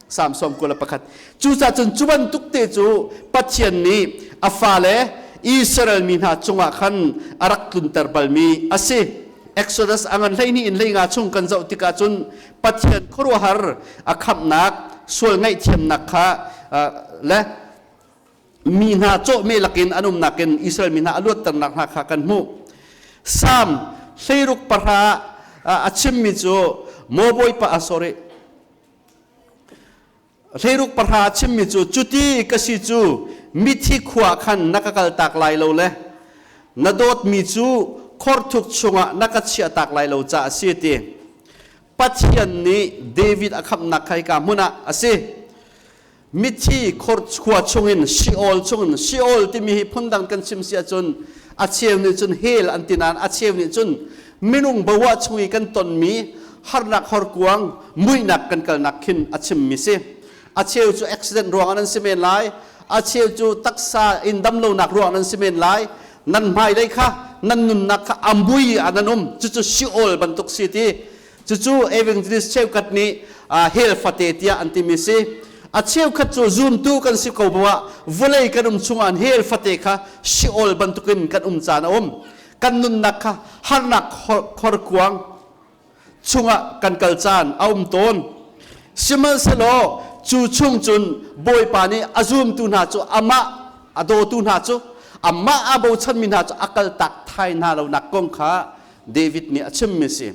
Salm 91. Cucaah cun cu bantuk te cu Pathian nih a fale Israel mi hna cungah khan a rak tlunter balmi a si. Exodus a ngan 12 in 15 chung kan zoh tikah cun Pathian khuaruahhar a khamhnak, sual ngaihthiamnak kha le mi hna cawhmeh lakin an umnak in Israel mi hna a luatternak hna kha kan hmuh. Salm 60 a chimmi cu Maw Bawipa ah sorry 60 a chimmi cu cuti ka si cu mithi khua khan na ka kaltak lai lo le na dawtmi cu khorthuk chungah na ka chiahtak lai lo ca a si ti. Pathian nih David a khamhnak kha hika hmun ah a si. Mithi khua chungin Sheol chungin, Sheol timi hi phundang kan chim si ahcun a cheu nih cun hell an ti nain a cheu nih cun minung boah chung i kan tonmi harnak horkuang muihnak kan kalnak khin a chimmi si. A cheu cu accident ruangah nan si men lai, a cheu cu taksa in damlonak ruangah nan si men lai. Nan hmailei kha nan nunnak kha ambui ah nan um, cucu Sheol bantuk si ti. Cucu evangelist cheukhat nih hell fate tiah an timi si. A cheukhat cu zumtu kan si ko buah vawlei kan um chungah hell fate kha Sheol bantukin kan um caan a um. Kan nunnak kha harnak khorkuang chungah kan kal caan a um tawn. Sihmanhsehlaw cu chung cun Bawipa nih a zumtu hna cu, amah a dawtu hna cu, amah aa bochanmi hna cu a kaltak thai hna lonak kong kha David nih a chimmi si.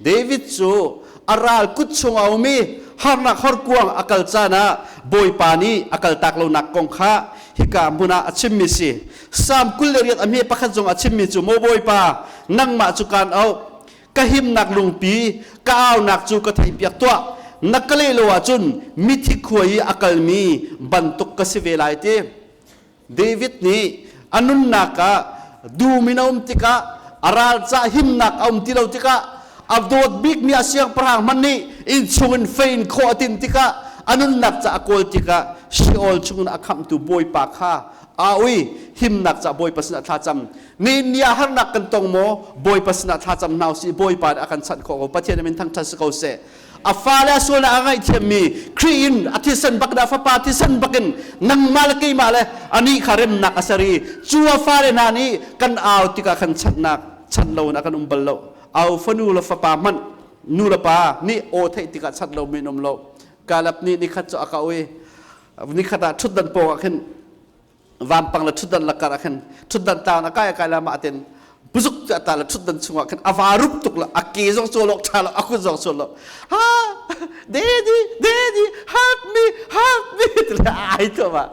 David cu a ral kut chung a um i harnak horkuang a kal caan ah Bawipa nih a kaltak lonak kong kha hika hmun ah a chimmi si. Salm 28 a hme pakhat zong a chimmi cu, Maw Bawipa, nangmah cu kaan auh, ka himnak lungpi, ka aunak cu ka theihpiak tuah. Na ka leh lo ahcun mithi khua i a kalmi bantuk ka si ve lai ti. David nih a nunnak ah dum in a um tikah, a ral ca himnak a um ti lo tikah, a dawt bikmi a siangpahrang hmanh nih innchung in fei in khawh a tinh tikah, a nunnak ca a kawl tikah Sheol chungin a khamhtu Bawipa kha a ui. Himnak ca Bawipa sinah thlacam. Ni ni ah harnak kan tong maw? Bawipa sinah thlacam hna usih. Bawipa nih a kan chanh khawh ko. Pathian min thangṭhat si ko seh. A fale a sualnak a ngaihthiammi Khrih in a thisen bak dah fapa thisen bakin nangmah le keimah le anih kha remnak a ser i cu a fale hna nih kan au tikah khan chanhnak chanh lo in a kan um bal lo. Au fanu le fapa hmanh nu le pa nih aw theih tikah chanh lo men um lo. Kalab nih nikhat cu a ka ui nikhat ah ṭhutdan pawng ah khin vampang le ṭhutdan lakar ah khin ṭhutdan tlang a kai a kai la mah ten buzuk cu ata le ṭhutdan chungah khin a va rup tuk la, a ke zong cawl awk ṭha lo, a kut zong cawl lo. "Ha, daddy, daddy, help me, help me," ti le ai tu ma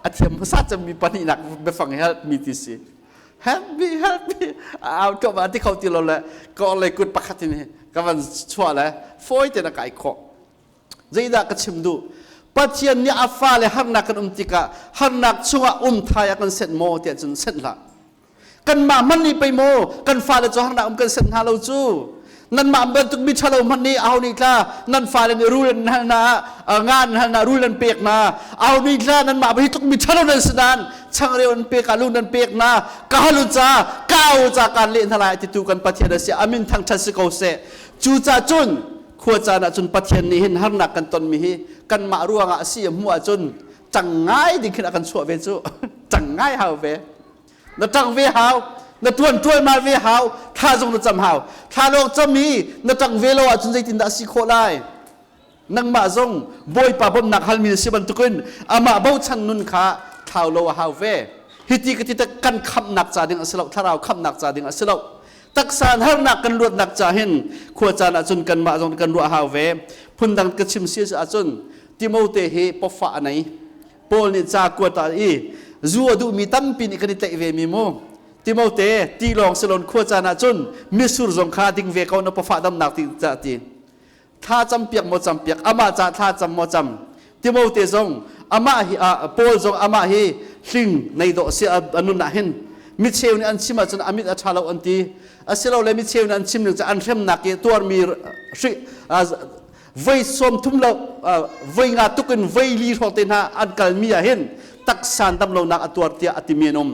a thiam hmasa cemmi pahnihnak biafang "help me" ti si. Help me, help me. Au to ma ti kho ti lo le ka le kut pakhat in ka van chuah le fawi te na kai khawh. Zeidah ka chim duh? Pathian nih a fale harnak kan um tikah harnak chungah um thai a kan senh maw tiah cun senh hlah. Kanmah hmanh nih pei maw kan fale cu harnak um kan senh hna lo cu. Nanmah bantuk mi ṭhalo hmanh nih aho nih tla nan fale nih rul an hal hna, nga an hal hna, rul an pek hna. Aho nih tla nanmah hi tluk mi ṭhalo nan si nain changreu an pek ah lu nan pek hna. Ka halu ca, ka au ca kaan leh hna lai titu kan Pathian a si. Amin thangṭhat si ko seh. Cucaah cun khua caan ah cun Pathian nih hin harnak kan tonmi hi kanmah ruangah a si a hmuh ahcun cang ngai ding khin a kan chuah ve cu. Cang ngai hau ve. Na ṭang ve hau. Na ṭuan ṭualmal ve hau. Thla zong na cam hau. Thla lawng cam i na ṭang ve lo ahcun zeitindah a si khawh lai? Nangmah zong Bawipa bawmhnak halmi na si bantukin amah bochan nun kha thlau lo a hau ve. Hiti ka ti tak kan khamhnak ca ding a si lo, thlarau khamhnak ca ding a si lo. Taksa harnak kan luatnak ca hin khua caan ahcun kanmah zong kan ruah hau ve. Phundang ka chim si ahcun Timote hi pawfah a nei. Paul nih ca kuat ah i zu a duhmi tampi nih kan i tlaih ve mi mu. Timote ti lawng silon khua caan ahcun mitsur zong kha ding ve ko na pawfah damnak ti ca ti. Thla campiak maw campiak amah ca thla cam maw cam. Timote zong amah hi Paul zong amah hi hling nei dawh si a nun ah hin micheu nih an chim ahcun a mit a ṭha lo an ti. Asilole micheu nih an chim ning cu an hremnak i tuarmi hri voi 30 lo voi nga tuk in voi li hrawng te hna an kalmi ah hin taksan damlonak a tuar tiah a timi an um.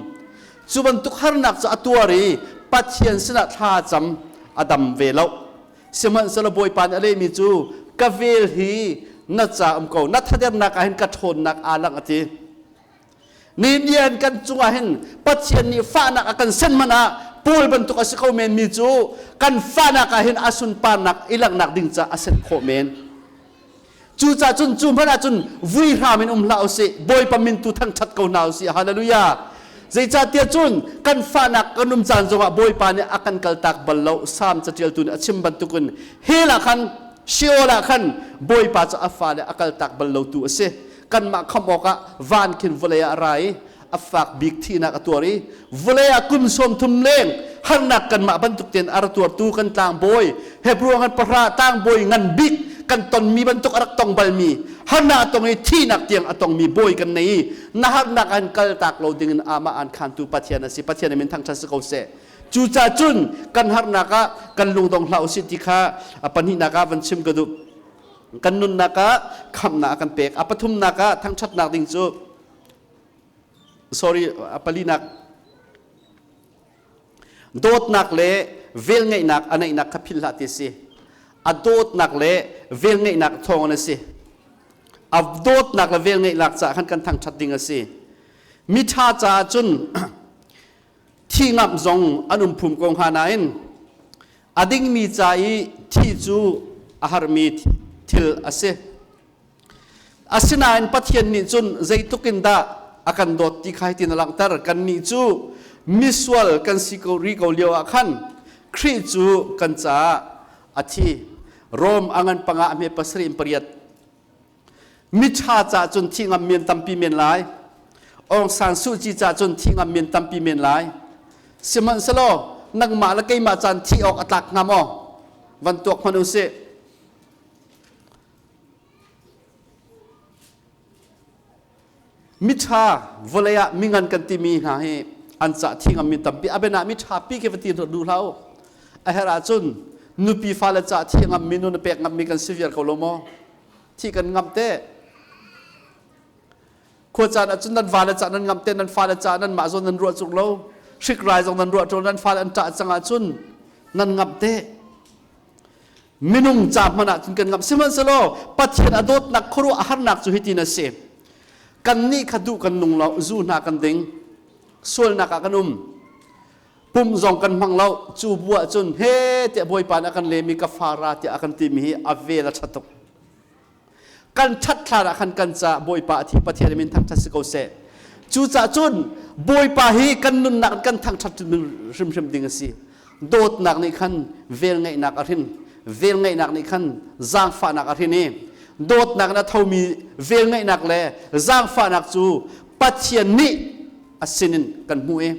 Cu bantuk harnak cu a tuar i Pathian sinah thla cam a dam ve lo. Sihmanhsehlaw Bawipa nih a lehmi cu ka vel hi na ca um ko, na thadernak ah hin ka ṭhawnnak aa langh a ti. Nihin kan cungah hin Pathian nih fahnak a kan sen hmanh ah Paul bantuk a si kho men mi cu kan fahnak ah hin a sunparnak i langhnak ding ca a sen khawh men. Cucaah cun cu hmanh ah cun vui hram in um hlah usih, Bawipa min tu thangṭhat ko hna usih. Hallelujah. Zeicahtiah cun kan fahnak kan um caan zongah Bawipa nih a kan kaltak bal lo. Salm caṭialtu nih a chim bantukin hell ah khan Sheol ah khan Bawipa cu a fale a kaltak bal lotu a si. Kanmah khamh awkah van khin vawlei ah a ra i a fak bik thihnak a tuar i vawlei ah kum 30 leng harnak kanmah bantuk tein a ra tuartu kan tlangbawi Hebrew ngan pahra tlangbawi ngan bik kan tonmi bantuk a rak tong balmi harnak a tong i thihnak tiang a tongmi bawi kan nei i na harnak an kaltak lo dingin amah an khantu Pathian a si. Pathian min thangṭhat si ko seh. Cucaah cun kan harnak ah kan lungdong hlah usih ti kha a pahnihnak ah van chim ka duh. Kan nunnak ah khamhnak a kan pek. A pathumnak ah thangṭhatnak ding cu sorry a palinak dawtnak le velngeihnak a neihnak kha philh hlah ti a si. A dawtnak le velngeihnak thawng in a si. A dawtnak le velngeihnak caah khan kan thangṭhat ding a si. Miṭha caah cun thi ngamh zong an um phum ko hnga nain a dingmi ca i thi cu a harmi thil a si. Asinain Pathian nih cun zeitluk in dah a kan dawt ti kha hitin a langhter. Kannih cu misual kan si ko ri ko lio ah khan Khrih cu kan caah a thi. Rom a ngan panga a hme pasarih in pariat. Miṭha caah cun thi ngam men tampi men lai. Aung San Suu Kyi caah cun thi ngam men tampi men lai. Sihmanhsehlaw nangmah le keimah caan thi awk a tlak hnga maw? Van tuak hmanh u sih. Miṭha vawlei ah mingan kan timi hna hi an cah thi ngam mi tampi. A biana miṭha pi khi va ti duh hlah u. A herh ahcun nupi fale cah thi ngam mi nu na pek ngam mi kan si viar ko lo maw? Thi kan ngamh te. Khua caan ahcun nan vale cah nan ngamh te, nan fale cah nan mah zawn nan ruah cuk lo. Hrik rai zong nan ruah ṭo, nan fale an ṭah cang ahcun nan ngamh te. Minung ca hmanh ah cun kan ngamh. Sihmanhsehlaw Pathian a dawtnak khuaruah a harnak cu hitin a si. Kannih kha duh kan nung lo, zu hna kan ding, sualnak ah kan um, pum zong kan hmang lo. Cu bu ah cun he tiah Bawipa nih a kan lem i ka fa ra tiah a kan timi hi a vel a ṭha tuk. Kan ṭhat hlan ah khan kan caah Bawipa a thi. Pathian min thangṭhat si ko seh. Cucaah cun Bawipa hi kan nunnak in kan thangṭhat hrimhrim ding a si. Dawtnak nih khan velngeihnak a hrin. Velngeihnak nih khan zaangfahnak a hrin i dawtnak in a thomi velngeihnak le zaangfahnak cu Pathian nih a sinin kan hmuh i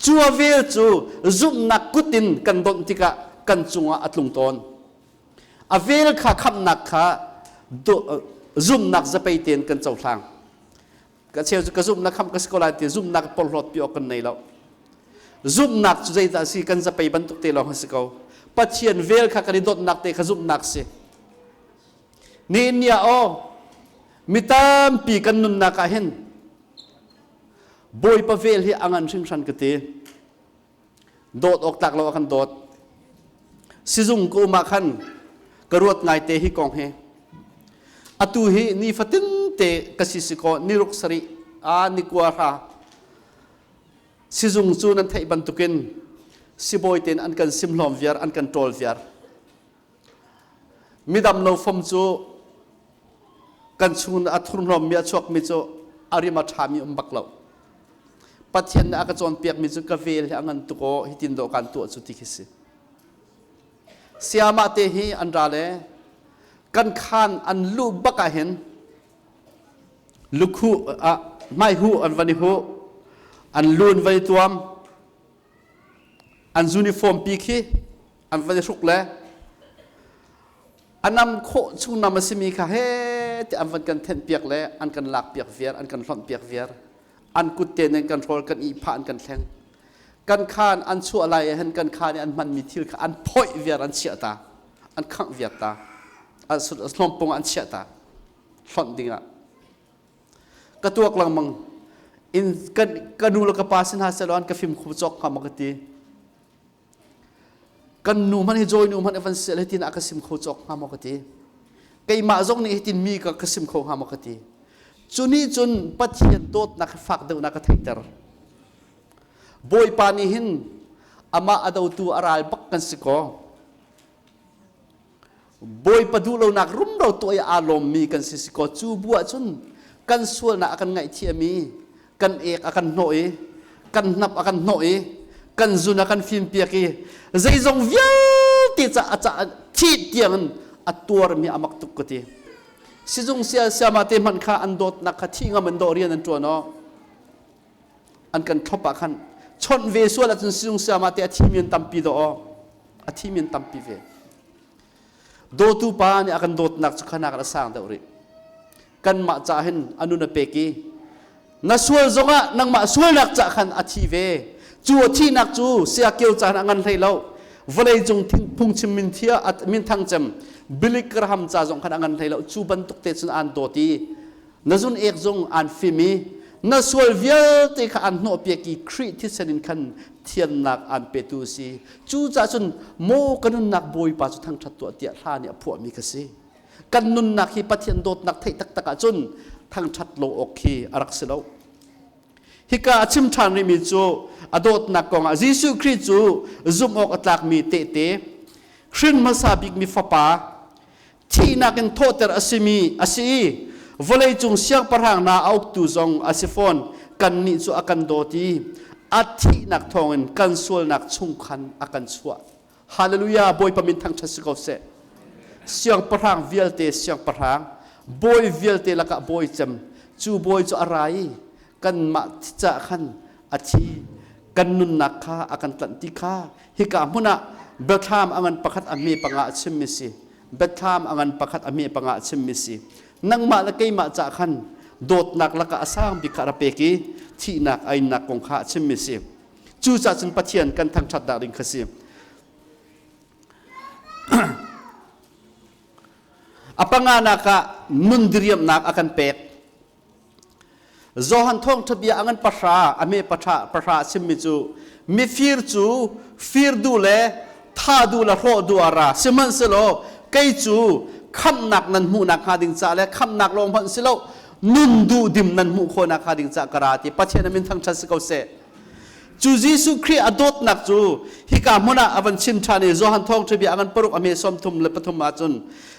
Cu a vel cu zumhnak kut in kan donh tikah kan cungah a tlung tawn. A vel kha khamhnak kha zumhnak zapei tein kan cohlang. Ka cheu cu ka zumhnak khamh ka si ko lai ti zumhnak porhlawt pi awk kan nei lo. Zumhnak cu zeidah a si kan zapei bantuk te lawng a si ko. Pathian vel kha kan i dawtnak te kha zumhnak si. Nihin ni ah aw mi tampi kan nunnak ah hin Bawipa vel hi a ngan hringhran ka ti. Dawt awk tlak lo a kan dawt. Sizung ka um ah khan ka ruat ngaite hi kong hi. Atu hi nifatin te ka si si kaw ni ruk sarih a ni kua hra sizung cu nan theih bantukin sibawi tein an kan simhlawm viar an kan ṭawl viar. Midam lo fom cu kan chung a thurhnawmmi a chuakmi cu a rim a ṭhami um bak lo. Pathian nih a ka cawnpiakmi cu ka vel hi a ngan tuk aw hitin dawh kaan tuah cu ti khi si. Siamah te hi an ra le kan khaan an luh bak ah hin lukhuh ah hmaihuh an van i huh an lu an van i tuam an uniform pi khi an van i hruk le a nam khawh chung nam a simi kha he ti an van kan thenh piak le an kan lak piak viar an kan hlonh piak viar an kut te in kan hrawl kan ihphah an kan thleng kan khaan an chuah lai ah hin kan khaan i an hmanmi thil kha an phoih viar an chiah ta an khangh viar ta hlawmpung an chiah ta hlonh dingah ka tuak lengmang in kan ka nu le ka pa sin ha selaw an ka fim khu cawk hnga ma ka ti Kan nu hmanh hi Joy nu hmanh van sel hitin a ka sim kho cawk hnga maw ka ti. Keimah zong nih hitin mi ka ka sim kho hnga maw ka ti. Cu nih cun Pathian dawtnak fak deuhnak ka theihter. Bawipa nih hin amah a dotu a ral bak kan si kaw. Bawipa duhlonak rumro tuah i aa lawmmi kan si si kaw cu bu ah cun kan sualnak a kan ngaihthiam i kan ek a kan hnawh i kan hnap a kan hnawh i kan zun a kan fimpiak i zeizong vialte ca a ca thih tiangin a tuarmi a mak tuk ka ti. Sizung sia siama te hmanh kha an dawtnak kha thih ngam an dawh rian an ṭuan aw. An kan thlop ah khan chawnh ve sual ahcun sizung siama te a thimi an tampi dawh aw. A thimi an tampi ve. Dawtu pa nih a kan dawtnak cu khanak a sang deuh rih. Kanmah ca hin a nun a pek i na sual zongah nangmah sualnak ca khan a thi ve. Cu a thihnak cu siakio caan a ngan hlei lo. Vawlei cung phungchim min thia minthang cem Billy Graham ca zong khan a ngan hlei lo. Cu bantuk te cun aan dawt i na zun ek zong aan fim i na sual vialte kha aan hnawhpiak i Khrih thisen in khan thiannak aan petu a si. Cucaah cun maw ka nunnak Bawipa cu thangṭhat tuah tiah hla nih a phuahmi ka si. Kan nunnak hi Pathian dawtnak theih taktak ahcun thangṭhat lo awk khi a rak si lo. Hika a chim ṭhan rihmi cu a dawtnak kongah Jesuh Khrih cu zumh awk a tlakmi tehte, hrin hmasa bikmi fapa, thihnak in thawhter a simi a si i vawleicung siangpahrang hna a uktu zong a si fawn. Kannih cu a kan dawt i a thihnak thawngin kan sualnak chung khan a kan chuah. Hallelujah! Bawipa min thangṭhat si ko seh. Siangpahrang vialte siangpahrang, bawi vialte lakah bawi cem, cu bawi cu a ra i kanmah ca khan a thi, kan nunnak kha a kan tlanh ti kha hika hmun ah biathlam a ngan pakhat a hme panga a chimmi si. Biathlam a ngan pakhat a hme panga a chimmi si. Nangmah le keimah ca khan dawtnak lakah a sang bik kha a ra pek i thihnak a innak kong kha a chimmi si. Cucaah cun Pathian kan thangṭhatnak ding kha si. A panganak ah nun diriamnak a kan pek. Johan thawngṭha bia a ngan pahra a me pahra pahra a chimmi cu mifir cu fir duh le tha duh le hrawh duh ah ra sihmanhsehlaw kei cu khamhnak nan hmuhnak hnga ding ca le khamhnak lawng hmanh si lo nun duh dim nan hmuh khawhnak hnga ding ca ka ra ti Pathian a min thangṭhat si ko seh. Cu Jesuh Khrih a dawtnak cu hika hmun ah a van chim ṭhan i Johan thawngṭha bia a ngan paruk a hme 33 ahcun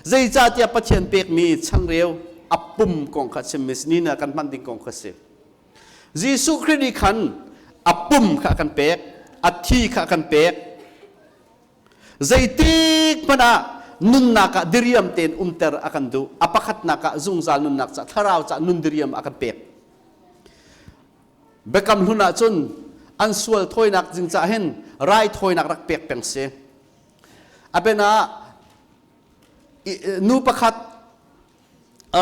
zeicahtiah Pathian pekmi changreu a pum kong kha chimmi si ni kan hman ding kong kha si. Jesuh Khrih nih khan a pum kha a kan pek, a thi kha a kan pek. Zeitik hmanh ah nunnak ah diriam tein umter a kan duh. A pakhatnak ah zungzal nunnak ca thlarau ca nun diriam a kan pek. Biakam hlun ahcun an sual thawinak ding caah hin raithawinak rak pek peng si. A biana nu pakhat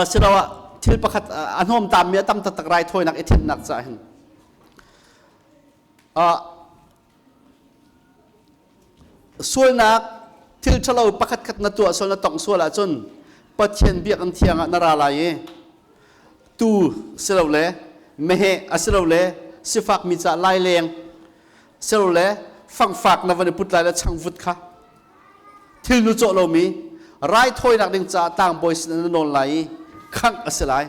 siloah thil pakhat a hnawmtaammi a tam taktak raithawinak i thennak caah hin sualnak thil ṭhalo pakhatkhat na tuah sual na tongh sual ahcun Pathian biakinn thiang ah na ra lai i tuu silole meheh asilole sifakmi ca laileng silole fangfak na van i put lai le changvut kha thil nu cawh lomi raithawinak ding caah tlangbawi sin na nawl lai i khangh a si lai.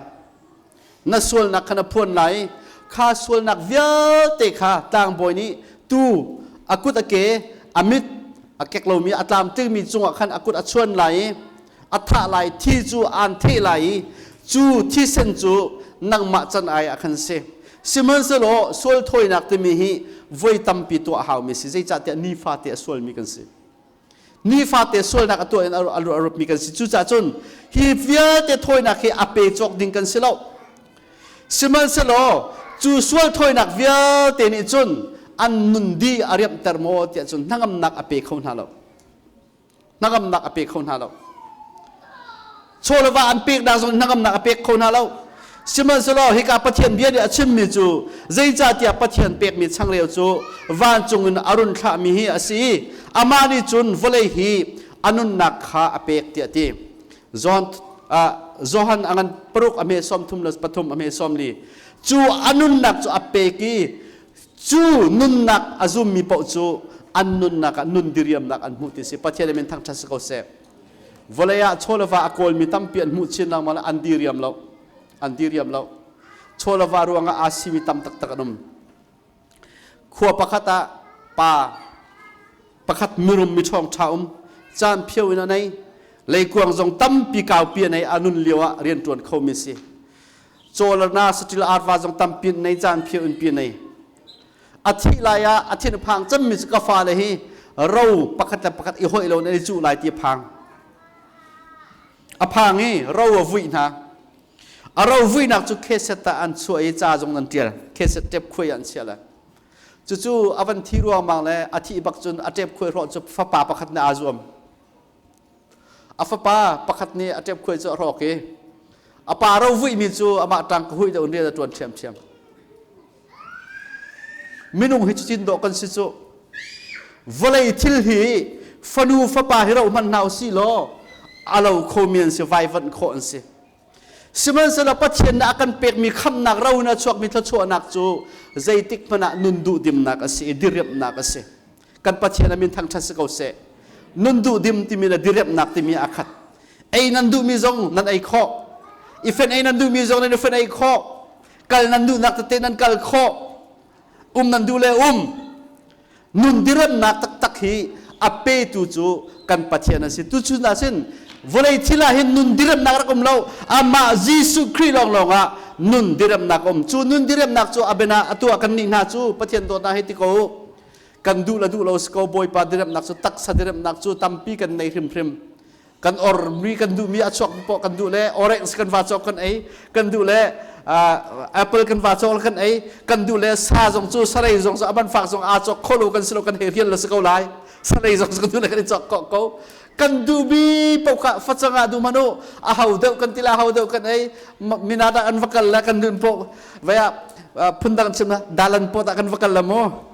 Na sualnak kha na phuan lai i kha sualnak vialte kha tlangbawi nih tuu a kut a ke a mit a kek lomi a tlamtlingmi cungah khan a kut a chuan lai i a thah lai. Thi cu aan theh lai i cu thisen cu nangmah can ai ah khan si. Sihmanhsehlaw sual thawinak timi hi voi tampi tuah a haumi si, zeicahtiah nifate a sualmi kan si, nifate sualnak a tuah in a rupmi kan si. Cucaah cun hi vialte thawinak hi a pe cawk ding kan si lo. Sihmanhsehlaw cu sual thawinak vialte nih cun an nun di a riamhter maw tiah cun hnangamnak a pe kho hna lo, hnangamnak a pe kho hna lo. Chaw le va an peknak zong hnangamnak a pek kho hna lo. Sihmanhsehlaw hika Pathian bia nih a chimmi cu, zeicahtiah Pathian pekmi changreu cu vancung in a run thlahmi hi a si i amah nih cun vawlei hi a nunnak kha a pek tiah a ti. John Johan a ngan paruk a hme 33 a hme 40. Cu a nunnak cu a pek i cu nunnak a zummi paoh cu an nunnak ah nun diriamnak an hmuh ti si. Pathian min thangṭhat si ko seh. Vawlei ah chaw le va a kawlmi tampi an hmuh chin lengmang an diriam lo, an diriam lo. Chaw le va ruangah aa simi tam taktak an um. Khua pakhat ah pa pakhat mirum miṭhawng ṭha um caan phio in a nei, leikuang zong tampi kaupi a nei. A nun lio ah rianṭuan khomi si. Cawlana saṭil arva zong tampi nei, caan phio in pi nei. A thih lai ah a thin phang cemmi cu ka fale hi ro pakhat le pakhat i hoih lo in an i cuh lai ti a phang. A phang i ro a vuih hna. A ro vuihnak cu kheset ah an chuah i ca zong an ṭial. Kheset ṭep khuai an chiah le cucu a van thi ruangmang le a thih bak cun a ṭep khuai hrawh cu fapa pakhat nih aa zuam. A fapa pakhat nih a ṭepkhuai cu a hrawk i a pa ro vuihmi cu amah ṭang ka huih deuh in rian a ṭuan ṭhiamṭhiam. Minung hi cutin dawh kan si cu. Vawlei thil hi fanu fapa hi ro hmanh hna usih law a lo khomi an si, vaivanh khawh an si. Sihmanhsehlaw Pathian nih a kan pekmi khamhnak ro in a chuakmi thluachuahnak cu zeitik hmanh ah nun duhdimnak a si i diriamhnak a si. Kan Pathian a min thangṭhat si ko seh. Nun duhdim timi le diriamhnak timi a khat. Ei nan duhmi zong nan ei khawh. I fen ei nan duhmi zong nan i fen ei khawh. Kal nan duhnak tete nan kal khawh. Um nan duh le um. Nun diremnak taktak hi a petu cu kan Pathian a si. Tuchun ah sin vawlei thil ah hin nun diremnak rak um lo. Amah Jesuh Khrih lawnglawng ah nun diremnak um. Cu nun diremnak cu a bena atu ah kan nih hna cu Pathian dawtnak hi ti ko kan duh le duh lo si ko. Bawipa diremnak cu, taksa diremnak cu tampi kan nei hrimhrim. Kan ormi kan duhmi a chuak poh kan duh le orange kan va cawk kan ei, kan duh le apple kan va cawk kan ei, kan duh le sa zong cu sarei zong cu a man fak zong aa cawk kho lo kan si lo, kan hei rial lo si ko lai. Sarei zong kan duh le kan i cawk ko ko. Kan duhmi paoh kha facang ah duh manu a hau deuh kan ti la hau deuh kan ei. Minat ah kan va kal la kan dun po vaya phundang chim na dalan pot ah kan va kal la mu.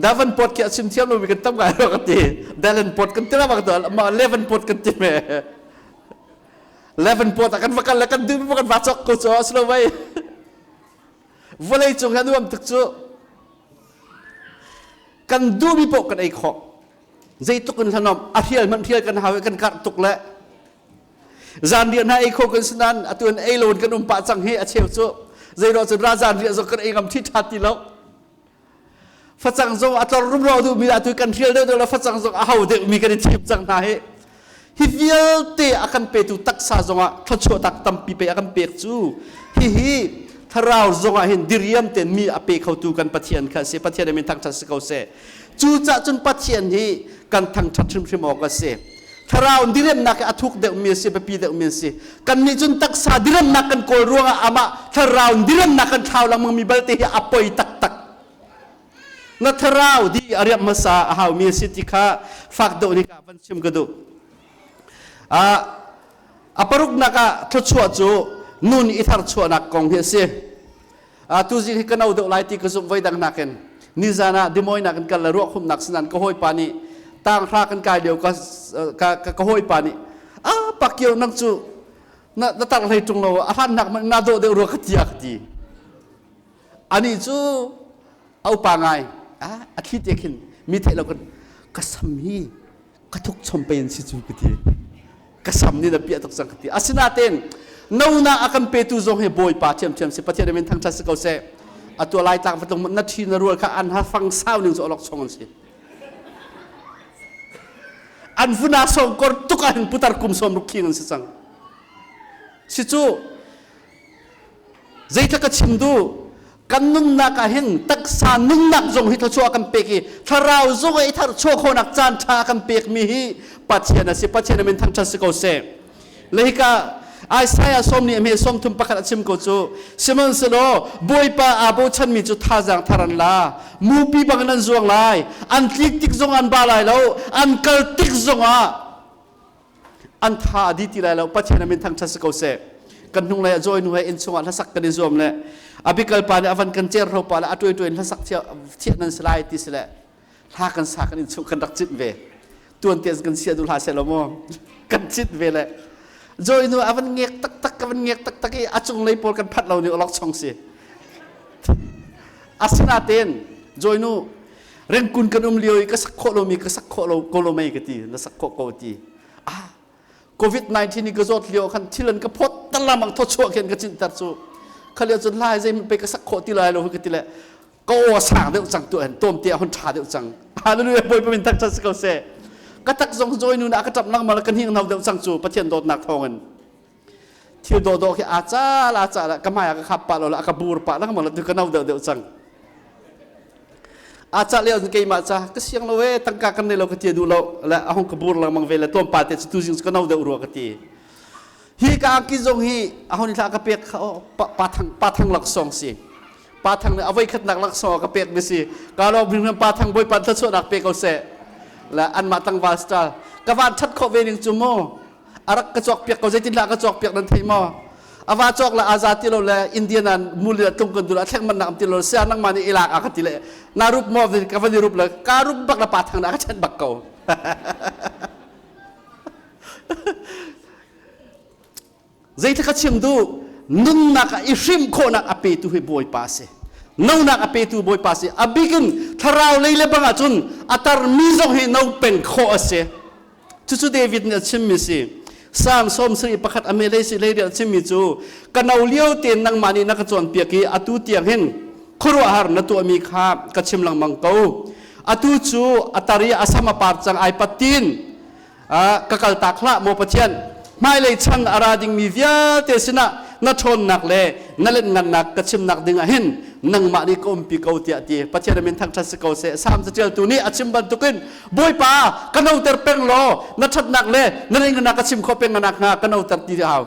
Davan pot khi a chim thiam lomi kan tam ngai ro ka ti. Dalan pot kan ti la bak ma eleven pot kan ti me. Eleven pot ah kan va kal le kan duh kan va chok ko chu aslo vai. Vawlei cung hi nuam tuk cu. Kan duhmi poh kan ei khawh. Zeitluk in hlanom a hrial hmanh hrial kan hau i kan karh tuk le zanriah hna ei kho kan si nain atu in ei lo in kan um pah cang hi a cheu cu. Zeiruah cun ra zanriah zong kan ei ngam thi ṭha ti lo. Facang zong a tlor rumro duhmi atu kan hrial deuh deuh le facang zong a ho deuhmi kan i thim cang hna hi. Hi vialte a kan petu taksa zongah thluachuah tak tampi pe a kan pek cu hihi thlarau zongah hin diriam ten mi a pe khotu kan Pathian kha si. Pathian min thangṭhat si ko seh. Cucah cun Pathian hi kan thangṭhat hrimhrim awk a si. Thlarau diremnak hi a thuk deuhmi a si, biapi deuhmi a si. Kannih cun taksa diremnak kan kawl ruangah amah thlarau diremnak kan thlau lengmangmi balte hi a poi taktak. Na thlarau di a riamh hmasa a haumi a si ti kha fak deuh nih ka van chim ka duh. A paruknak ah thluachuah cu nun i tharchuahnak kong hi a si. Tuzing hi ka no deuh lai ti ka zumh voi dang nakin nizan ah dimoinak in kal le ruahkhumnak sinan ka hawipa nih tanghra kan kai lio ka ka hawipa nih a pakio nang cu na na tar hlei tung lo a hlan nak na dawh deuh rua ka ti a ka ti. Ani cu a upa ngai a thli te khin mi theih lo kan ka sam hi ka thuk chom pe an si cu ka ti. Ka sam nih na piah tuk cang ka ti. Asinain nona a kan petu zong hi Bawipa thiamthiam si. Pathian min thangṭhat si ko seh. Atu lai tlak vatung na ṭhi na rual kha an ha fang sau ning cu alok chong an si. An vuna song kor tuk ah hin putar kum som ruk khing an si cang. Si cu Zeitluk ka chim duh? Kan nunnak ah hin taksa nunnak zong hi thluachuah kan pek i thlarau zong i tharchuah khawhnak caan ṭha kan pekmi hi Pathian a si. Pathian min thangṭhat si ko seh. Le hika Isaiah sawm nih hme 31 a chim ko cu sihmanhsehlaw Bawipa aa bochanmi cu thazaang thar an la mupi bangin an zuang lai an tlik tik zong an ba lai lo an kal tik zongah An tha a di ti lai lo. Pathian a min thangṭhat si ko seh. Kan hnunglei ah joy nu he innchung ah hlasak kan i zuam le abikal pa nih a van kan cer hro pa le a tuai tuai in hlasak thiah nan si lai ti si le hla kan sa kan innchung kan rak cit ve. Tuan te kan sia du hla seh lo maw? Kan cit ve le joy nu a van ngek taktak ka van ngek taktak i a cunglei pawl kan phat lo ni olok chong si. Asinain joy nu Rengkun kan um lio i ka sak khawh lomi ka sak khawh lo ko lo mei ka ti na sak khawh ko ti. Ah COVID-19 i ka zawt lio khan thil an ka phawt talamang thawchuah khin ka cinter cu kha lio cun lai zei pe ka sak khawh ti lai lo ka ti le ka aw sang deuh cang tu hen tom te hun tha deuh cang. Hallelujah Bawipa min thangṭhat si ko seh. Ka tak zong joy nu na ka ṭap lang mal ka hning no deuh cang cu Pathian dawtnak thawngin. Thil dawhdawh khi aa cal aa cal ka hmai ah ka khap pah lo la ka bur pah lengmang la tu ka no deuh deuh cang. Aa cal lio keimah ca ka siang lo e tangka kan nei lo ka ti duh lo le a hung ka bur lengmang ve le tlawmpal te cu tu zing ka no deuh rua ka ti. Hi ka angki zong hi a hon thla ka pek kha pa thang pa thang laksawng si. Pa thang nih a voi khatnak laksawng ka pek mi si. Ka lo hring pa thang bawipa thluachuahnak pe ko seh. Le anmah tlangval style ka van that khawh ve ning cu mu. A rak ka cawk piak ko zeitindah ka cawk piak nan thei maw? A va cawk le aza ti lo le Indian an muli le tlung kan dul a thleng man nak ti lo sia nangmah nih ilak a ka ti le na rup maw ka van i rup le ka rup bak le pa thang na ka chanh bak ko. Zeitluk ka chim duh nunnak ah i hrim khawhnak a petu hi Bawipa a si. Nonak a petu Bawipa a si. A bikin thlarau lei le bang ahcun a tarmi zong hi no peng khawh a si. Cucu David nih a chimmi si. Psalm 71 a melei si lei a chimmi cu ka no lio tein nangmah nih na ka cawnpiak i atu tiang hin khuaruahhar na tuahmi kha ka chim lengmang ko. Atu cu a tar i a sam a par cang ai pat tin ka kaltak hlah maw Pathian hmailei chan a ra dingmi vialte sinah na ṭhawnnak le na lenhngannak ka chimnak dingah hin nangmah nih ka umpi ko tiah ti. Pathian min thangṭhat si ko seh. Salm caṭialtu nih a chim bantukin Bawipa ka noter peng law na ṭhatnak le na lenhngannak ka chim khawh peng nakhnga ka noter ti hau.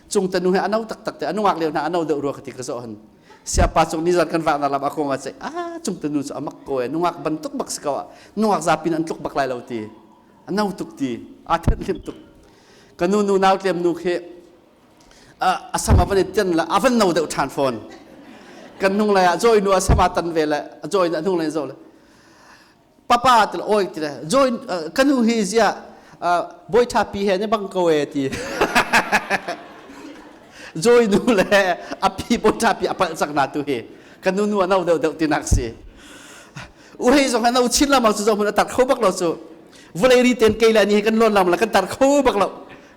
Cung tanu he a no taktak te a nungak lio hna a no deuh rua ka ti ka zoh han. Siapa cung nizan kan vahnak lam a kong ah cei ah cung tanu cu a mak ko e nungak bantuk bak si ko ah nungak zapi in an tluk bak lai lo ti. A no tuk ti aa thenh hlim tuk. Ka nu nu nau tlem nu khi a sam a van i ten le a van no deuh ṭhan fawn. Kan hnung lei ah joy nu a sam aa tan ve le a joy a hnung lei zo le papa ti le oi ti le joy ka nu hi zia bawi ṭha pi he ne bang ko e ti. Joy nu le a pi bawi ṭha pi a palh cang na tu hi ka nu nu a no deuh deuh tinak si. Uhei zong han au chin lamang cu zohmun a tar kho bak lo cu. Vawlei ri ten kei le ani he kan lawn lam la kan tar kho bak lo.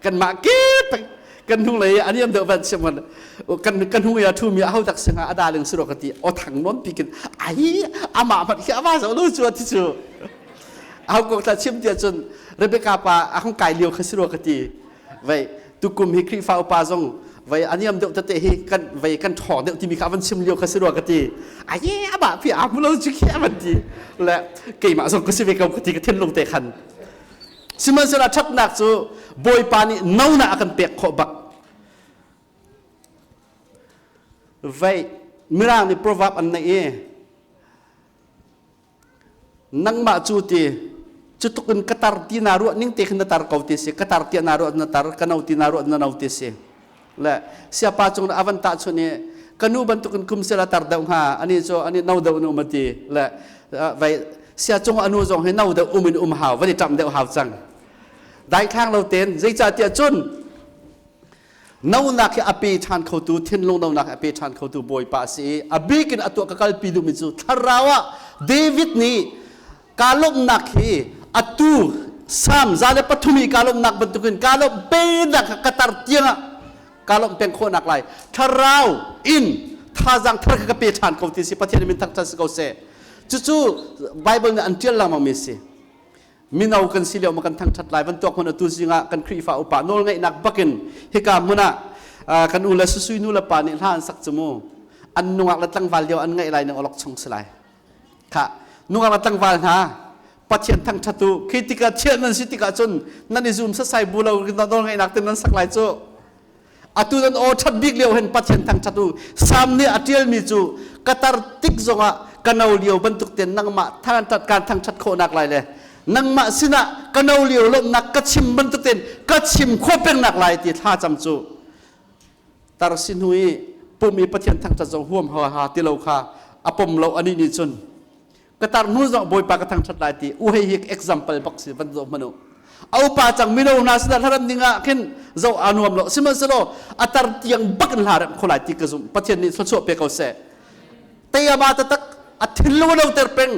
Kan mah ke tak kan hnung lei aniam deuh van siam kan kan hnung ya thu mi a ho dak singa a daling suro ka ti o thang non pi kin ai ama mat khi awa zo lu chu ti chu au ko ta chim tia chun Rebecca pa a hong kai liu kha siro ka ti vei tukum hi Khrihfa upa zong vei aniam deuh tete hi kan vei kan ṭhawng deuh timi kha van chim lio kha si rua ka ti. Aye amah phi aa hmu lo cu khi a van ti. Le keimah zong ka si ve ko ka ti ka thinlung te khan. Sihmanhsehlaw ṭhatnak cu Bawipa nih no na a kan pek khawh bak. Vei Mirang nih proverb an neih i nangmah cu ti cutuk in ka tar ti naa ruah ning te khin na tar ko ti si ka tar tiah naa ruah na tar ka no ti naa ruah na no ti si le siapa cung a van tah chun i ka nu bantukin kum sel a tar deuh hnga ani cu ani no deuh nu ma ti le vai sia cung anu zong hi no deuh um in um hau van i ṭam deuh hau cang daithlang lo ten zeicah tiah cun Nonak hi a pe ṭhan khotu, thinlung nonak hi a pe ṭhan khotu Bawipa a si i a bik in a tuah ka kalpi duhmi cu thlarau ah David nih kaa lawmhnak hi atu Salm 103 i kaa lawmhnak bantukin kaa lawmh penak ka tar tiangah kaa lawmh peng khawhnak lai thlarau in thazaang thar kha ka pe ṭhan ko ti si Pathian min thangṭhat si ko seh. Cucu Bible nih an ṭial lengmangmi a si. Mino kan si lio ma kan thangṭhat lai van tuak hmun atu zingah kan Khrihfa upa nawlngeihnak bakin hika hmun ah kan u le susui nu le pa nih hla an sak cu mu an nungak le tlangval lio an ngaih lai ning olok chung si lai kha nungak le tlangval hna Pathian thangṭhat u khi tikah thiah nan si tikah cun nan i zum sasai bu lo nawlngeihnak te nan sak lai cu Atu nan aw ṭhat bik lio hin Pathian thangṭhat u. Salm nih a ṭialmi cu ka tar tik zongah ka no lio bantuk ten nangmah thangṭhat kaan thangṭhat khawhnak lai le nangmah sinah ka no lio lawmhnak ka chim bantuk ten ka chim khawh pengnak lai ti thlacam cu tar si hnu i pum i Pathian thangṭhat zong huam ha ha ti lo kha a pom lo anih nih cun ka tar hnu zong Bawipa ka thangṭhat lai ti u hei hi example bak si van zoh hmanh u a upa cang mino hna sinah hlaram ding ah khin zoh aa nuam lo sihmanhsehlaw a tar tiang bak in hla rem kho lai ti ka zumh Pathian nih thluachuah pe ko seh teiama taktak a thinlung a noter peng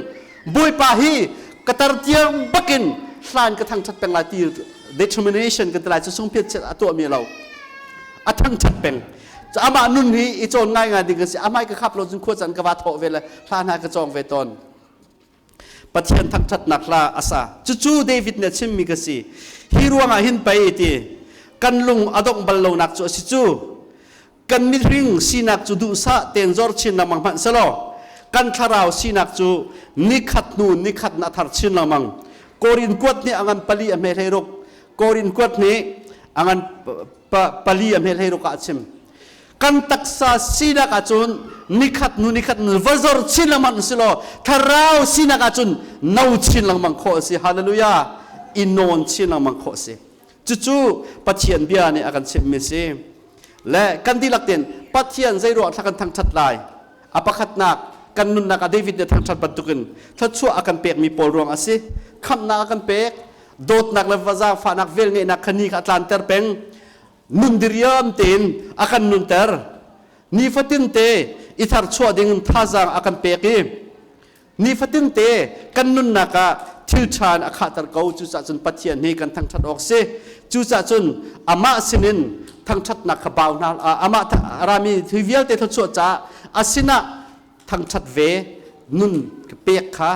Bawipa hi ka tar tiang bakin hlan ka thangṭhat peng lai ti determination kan ti lai cu sungphiat a tuah mi lo a thangṭhat peng amah nun hi i cawn ngaingai ding kan si amai ka khap lo cun khua can ka va thawh ve le hla hna ka cawng ve tawn Pathian thangṭhatnak hla a sa cucu David nih a chimmi ka si hi ruangah hin pei ti kan lung a dongh bal lonak cu a si cu kan mihring sinak cu duhsah ten zor chin lengmang hmanh selaw kan thlarau sinak cu nikhat hnu nikhat na thar chin lengmang Korin kuat nih a ngan pali a hme hlei ruk Korin kuat nih a ngan pali a hme hlei ruk ah a chim kan taksa sinak ahcun nikhat nu nikhat nu va zor chin lengmang si law thlarau sinak ahcun no chin lengmang khawh a si hallelujah i nawn chin lengmang khawh a si cucu Pathian bia nih a kan chimhmi si le kan dihlak tein Pathian zeiruah thla kan thangṭhat lai a pakhatnak kan nunnak ah David nih thangṭhat bantukin thluachuah a kan pekmi pawl ruang a si khamhnak a kan pek dawtnak le zaangfahnak velngeihnak kha ni kha a tlanter peng nun diriam tein a kan nunter nifatin te i tharchuah ding thazaang a kan pek i nifatin te kan nunnak ah thil ṭha in a khahter ko cucaah cun Pathian hi kan thangṭhat awk si cucaah cun amah sinin thangṭhatnak kha bau hna amah rami hi vialte thluachuah caah a sinah thangṭhat ve nun pek kha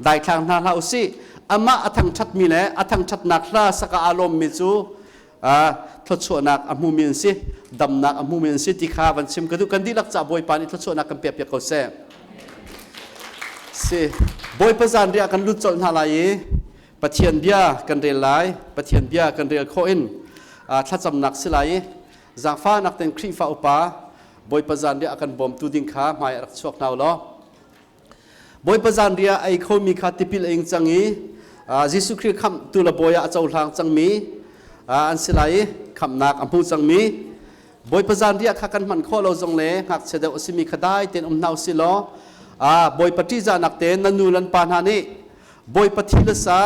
daithlang hna hlah usih amah a thangṭhatmi le a thangṭhatnak hla saka aa lawmmi cu thluachuahnak a hmumi an si damnak a hmumi an si ti kha van chim ka duh kan dihlak ca Bawipa nih thluachuahnak kan pek piak ko seh si Bawipa zanriah kan lut colh hna lai i Pathian bia kan rel lai Pathian bia kan rel khawh in thlacamnak si lai i zaangfahnak ten Khrihfa upa Bawipa zanriah a kan bawmtu ding kha hmai a rak chuak hna law Bawipa zanriah ei khomi kha tipil a ing cang i Jesuh Khrih khamhtu le bawi ah a cohlang cangmi an si lai i khamhnak a hmu cangmi Bawipa zanriah kha kan hman khawh lo zong le ngakchia deuh a simi kha dai tein um hna usih law Bawipa ṭihzahnak tein nan nu nan pa hna nih Bawipa thi le sa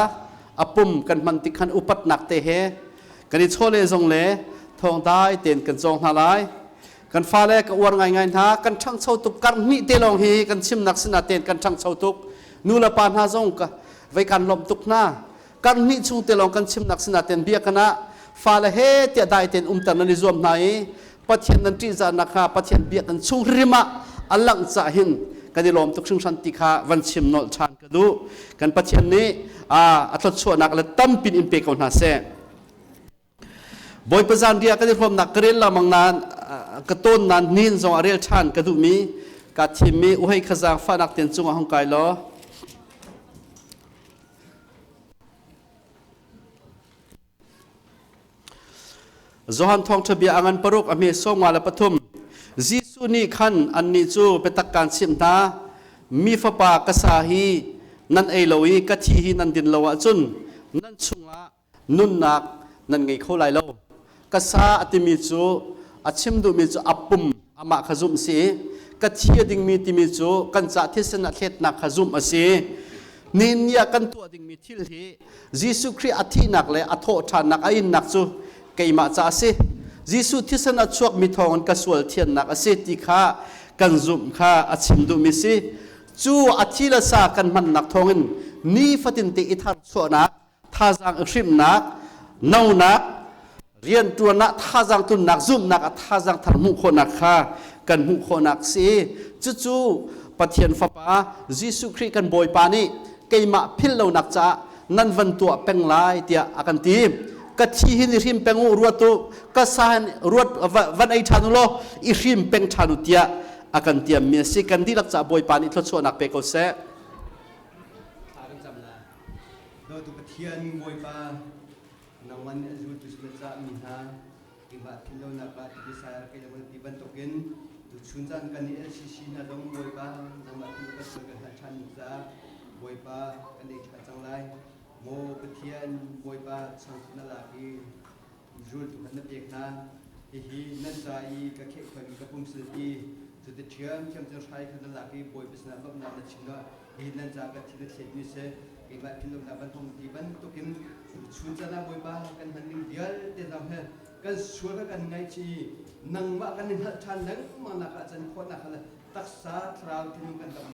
a pum kan hman tik khan upatnak te he kan i chawleh zong le thawng dai tein kan cawng hna lai. Kan fale ka uar ngaingai hna. Kan ṭhangcho tuk. Kar hnih te lawng hi kan chimnak sinah tein kan ṭhangcho tuk. Nu le pa hna zong ka vei kan lawmh tuk hna. Kar hnih chung te lawng kan chimnak sinah tein bia kan ah fale he tiah dai tein umter nan i zuam hna i Pathian nan ṭihzahnak kha Pathian bia kan chung hrim ah a langh cah hin kan i lawm tuk hringhran ti kha van chim nolh ṭhan ka duh. Kan Pathian nih a thluachuahnak le tampin in pe ko hna seh. Bawipa zanriah kan i hrawmnak ka rel lengmang nain ka tawn nain nin zong a rel ṭhan ka duhmi kaa thimmi uhei kha zaangfahnak tian cungah hung kai law. Johan thawngṭha bia a ngan paruk a hme 53. Jesuh nih khan annih cu biatak kaan chimh hna, mi fapa ka sa hi nan ei lo i ka thi hi nan din lo ahcun nan chungah nunnak nan ngei kho lai lo. Ka sa a timi cu a chim duhmi cu a pum amah kha zumh si i ka thi a dingmi timi cu kan ca thisen a thletnak kha zumh a si. Nihin ni ah kan tuah dingmi thil hi Jesuh Khrih a thihnak le a thawhṭhannak a innak cu keimah ca a si. Jesuh thisen a chuakmi thawngin ka sual thiannak a si ti kha kan zumh kha a chim duhmi si. Cu a thi le sa kan hmannak thawngin nifatinte i tharchuahnak, thazaang i hrimhnak, nonak, rianṭuan ah thazaang tlunnak, zumhnak ah thazaang thar hmuh khawhnak kha kan hmuh khawhnak si. Cucu Pathian Fapa Jesuh Khrih kan Bawipa nih keimah philh lonak caah nan van tuah peng lai tiah a kan ti. Ka thi hin i hrim peng u, ruat u, ka sa hin ruat van ei ṭhan u law i hrim peng ṭhan u tiah a kan tiammi a si. Kan dihlak caah Bawipa nih thluachuahnak pe ko seh. Thla kan cam lai. Dawtu Pathian Bawipa, nangmah nih a zultu sin na cahmi hna keimah philhlonak ah ti sai rak ei ti bantukin tuchun caan kan i LCC hna zong Bawipa nangmah philh kan sual kan hngalh ṭhan caah Bawipa kan ei ṭhan cang lai. Maw Pathian Bawipa changtu na lak i zultu kha na pek hna. Hihi nan ca i ka khehkhuaimi ka pum silti cuti ṭhiamṭhiam cun hrai kha na lak i Bawipa sinah lawmhnak na chim ah hihi nan ca ka thi na thletmi si keimah thinlungnak van hong ti bantukin chun caan ah Bawipa kan hman ning vialte zong he kan sual kha kan ngaihchih i nangmah kan i hngalh ṭhan lengmang nak ah can khawhnak kha taksa thlarau thinlung kan dam.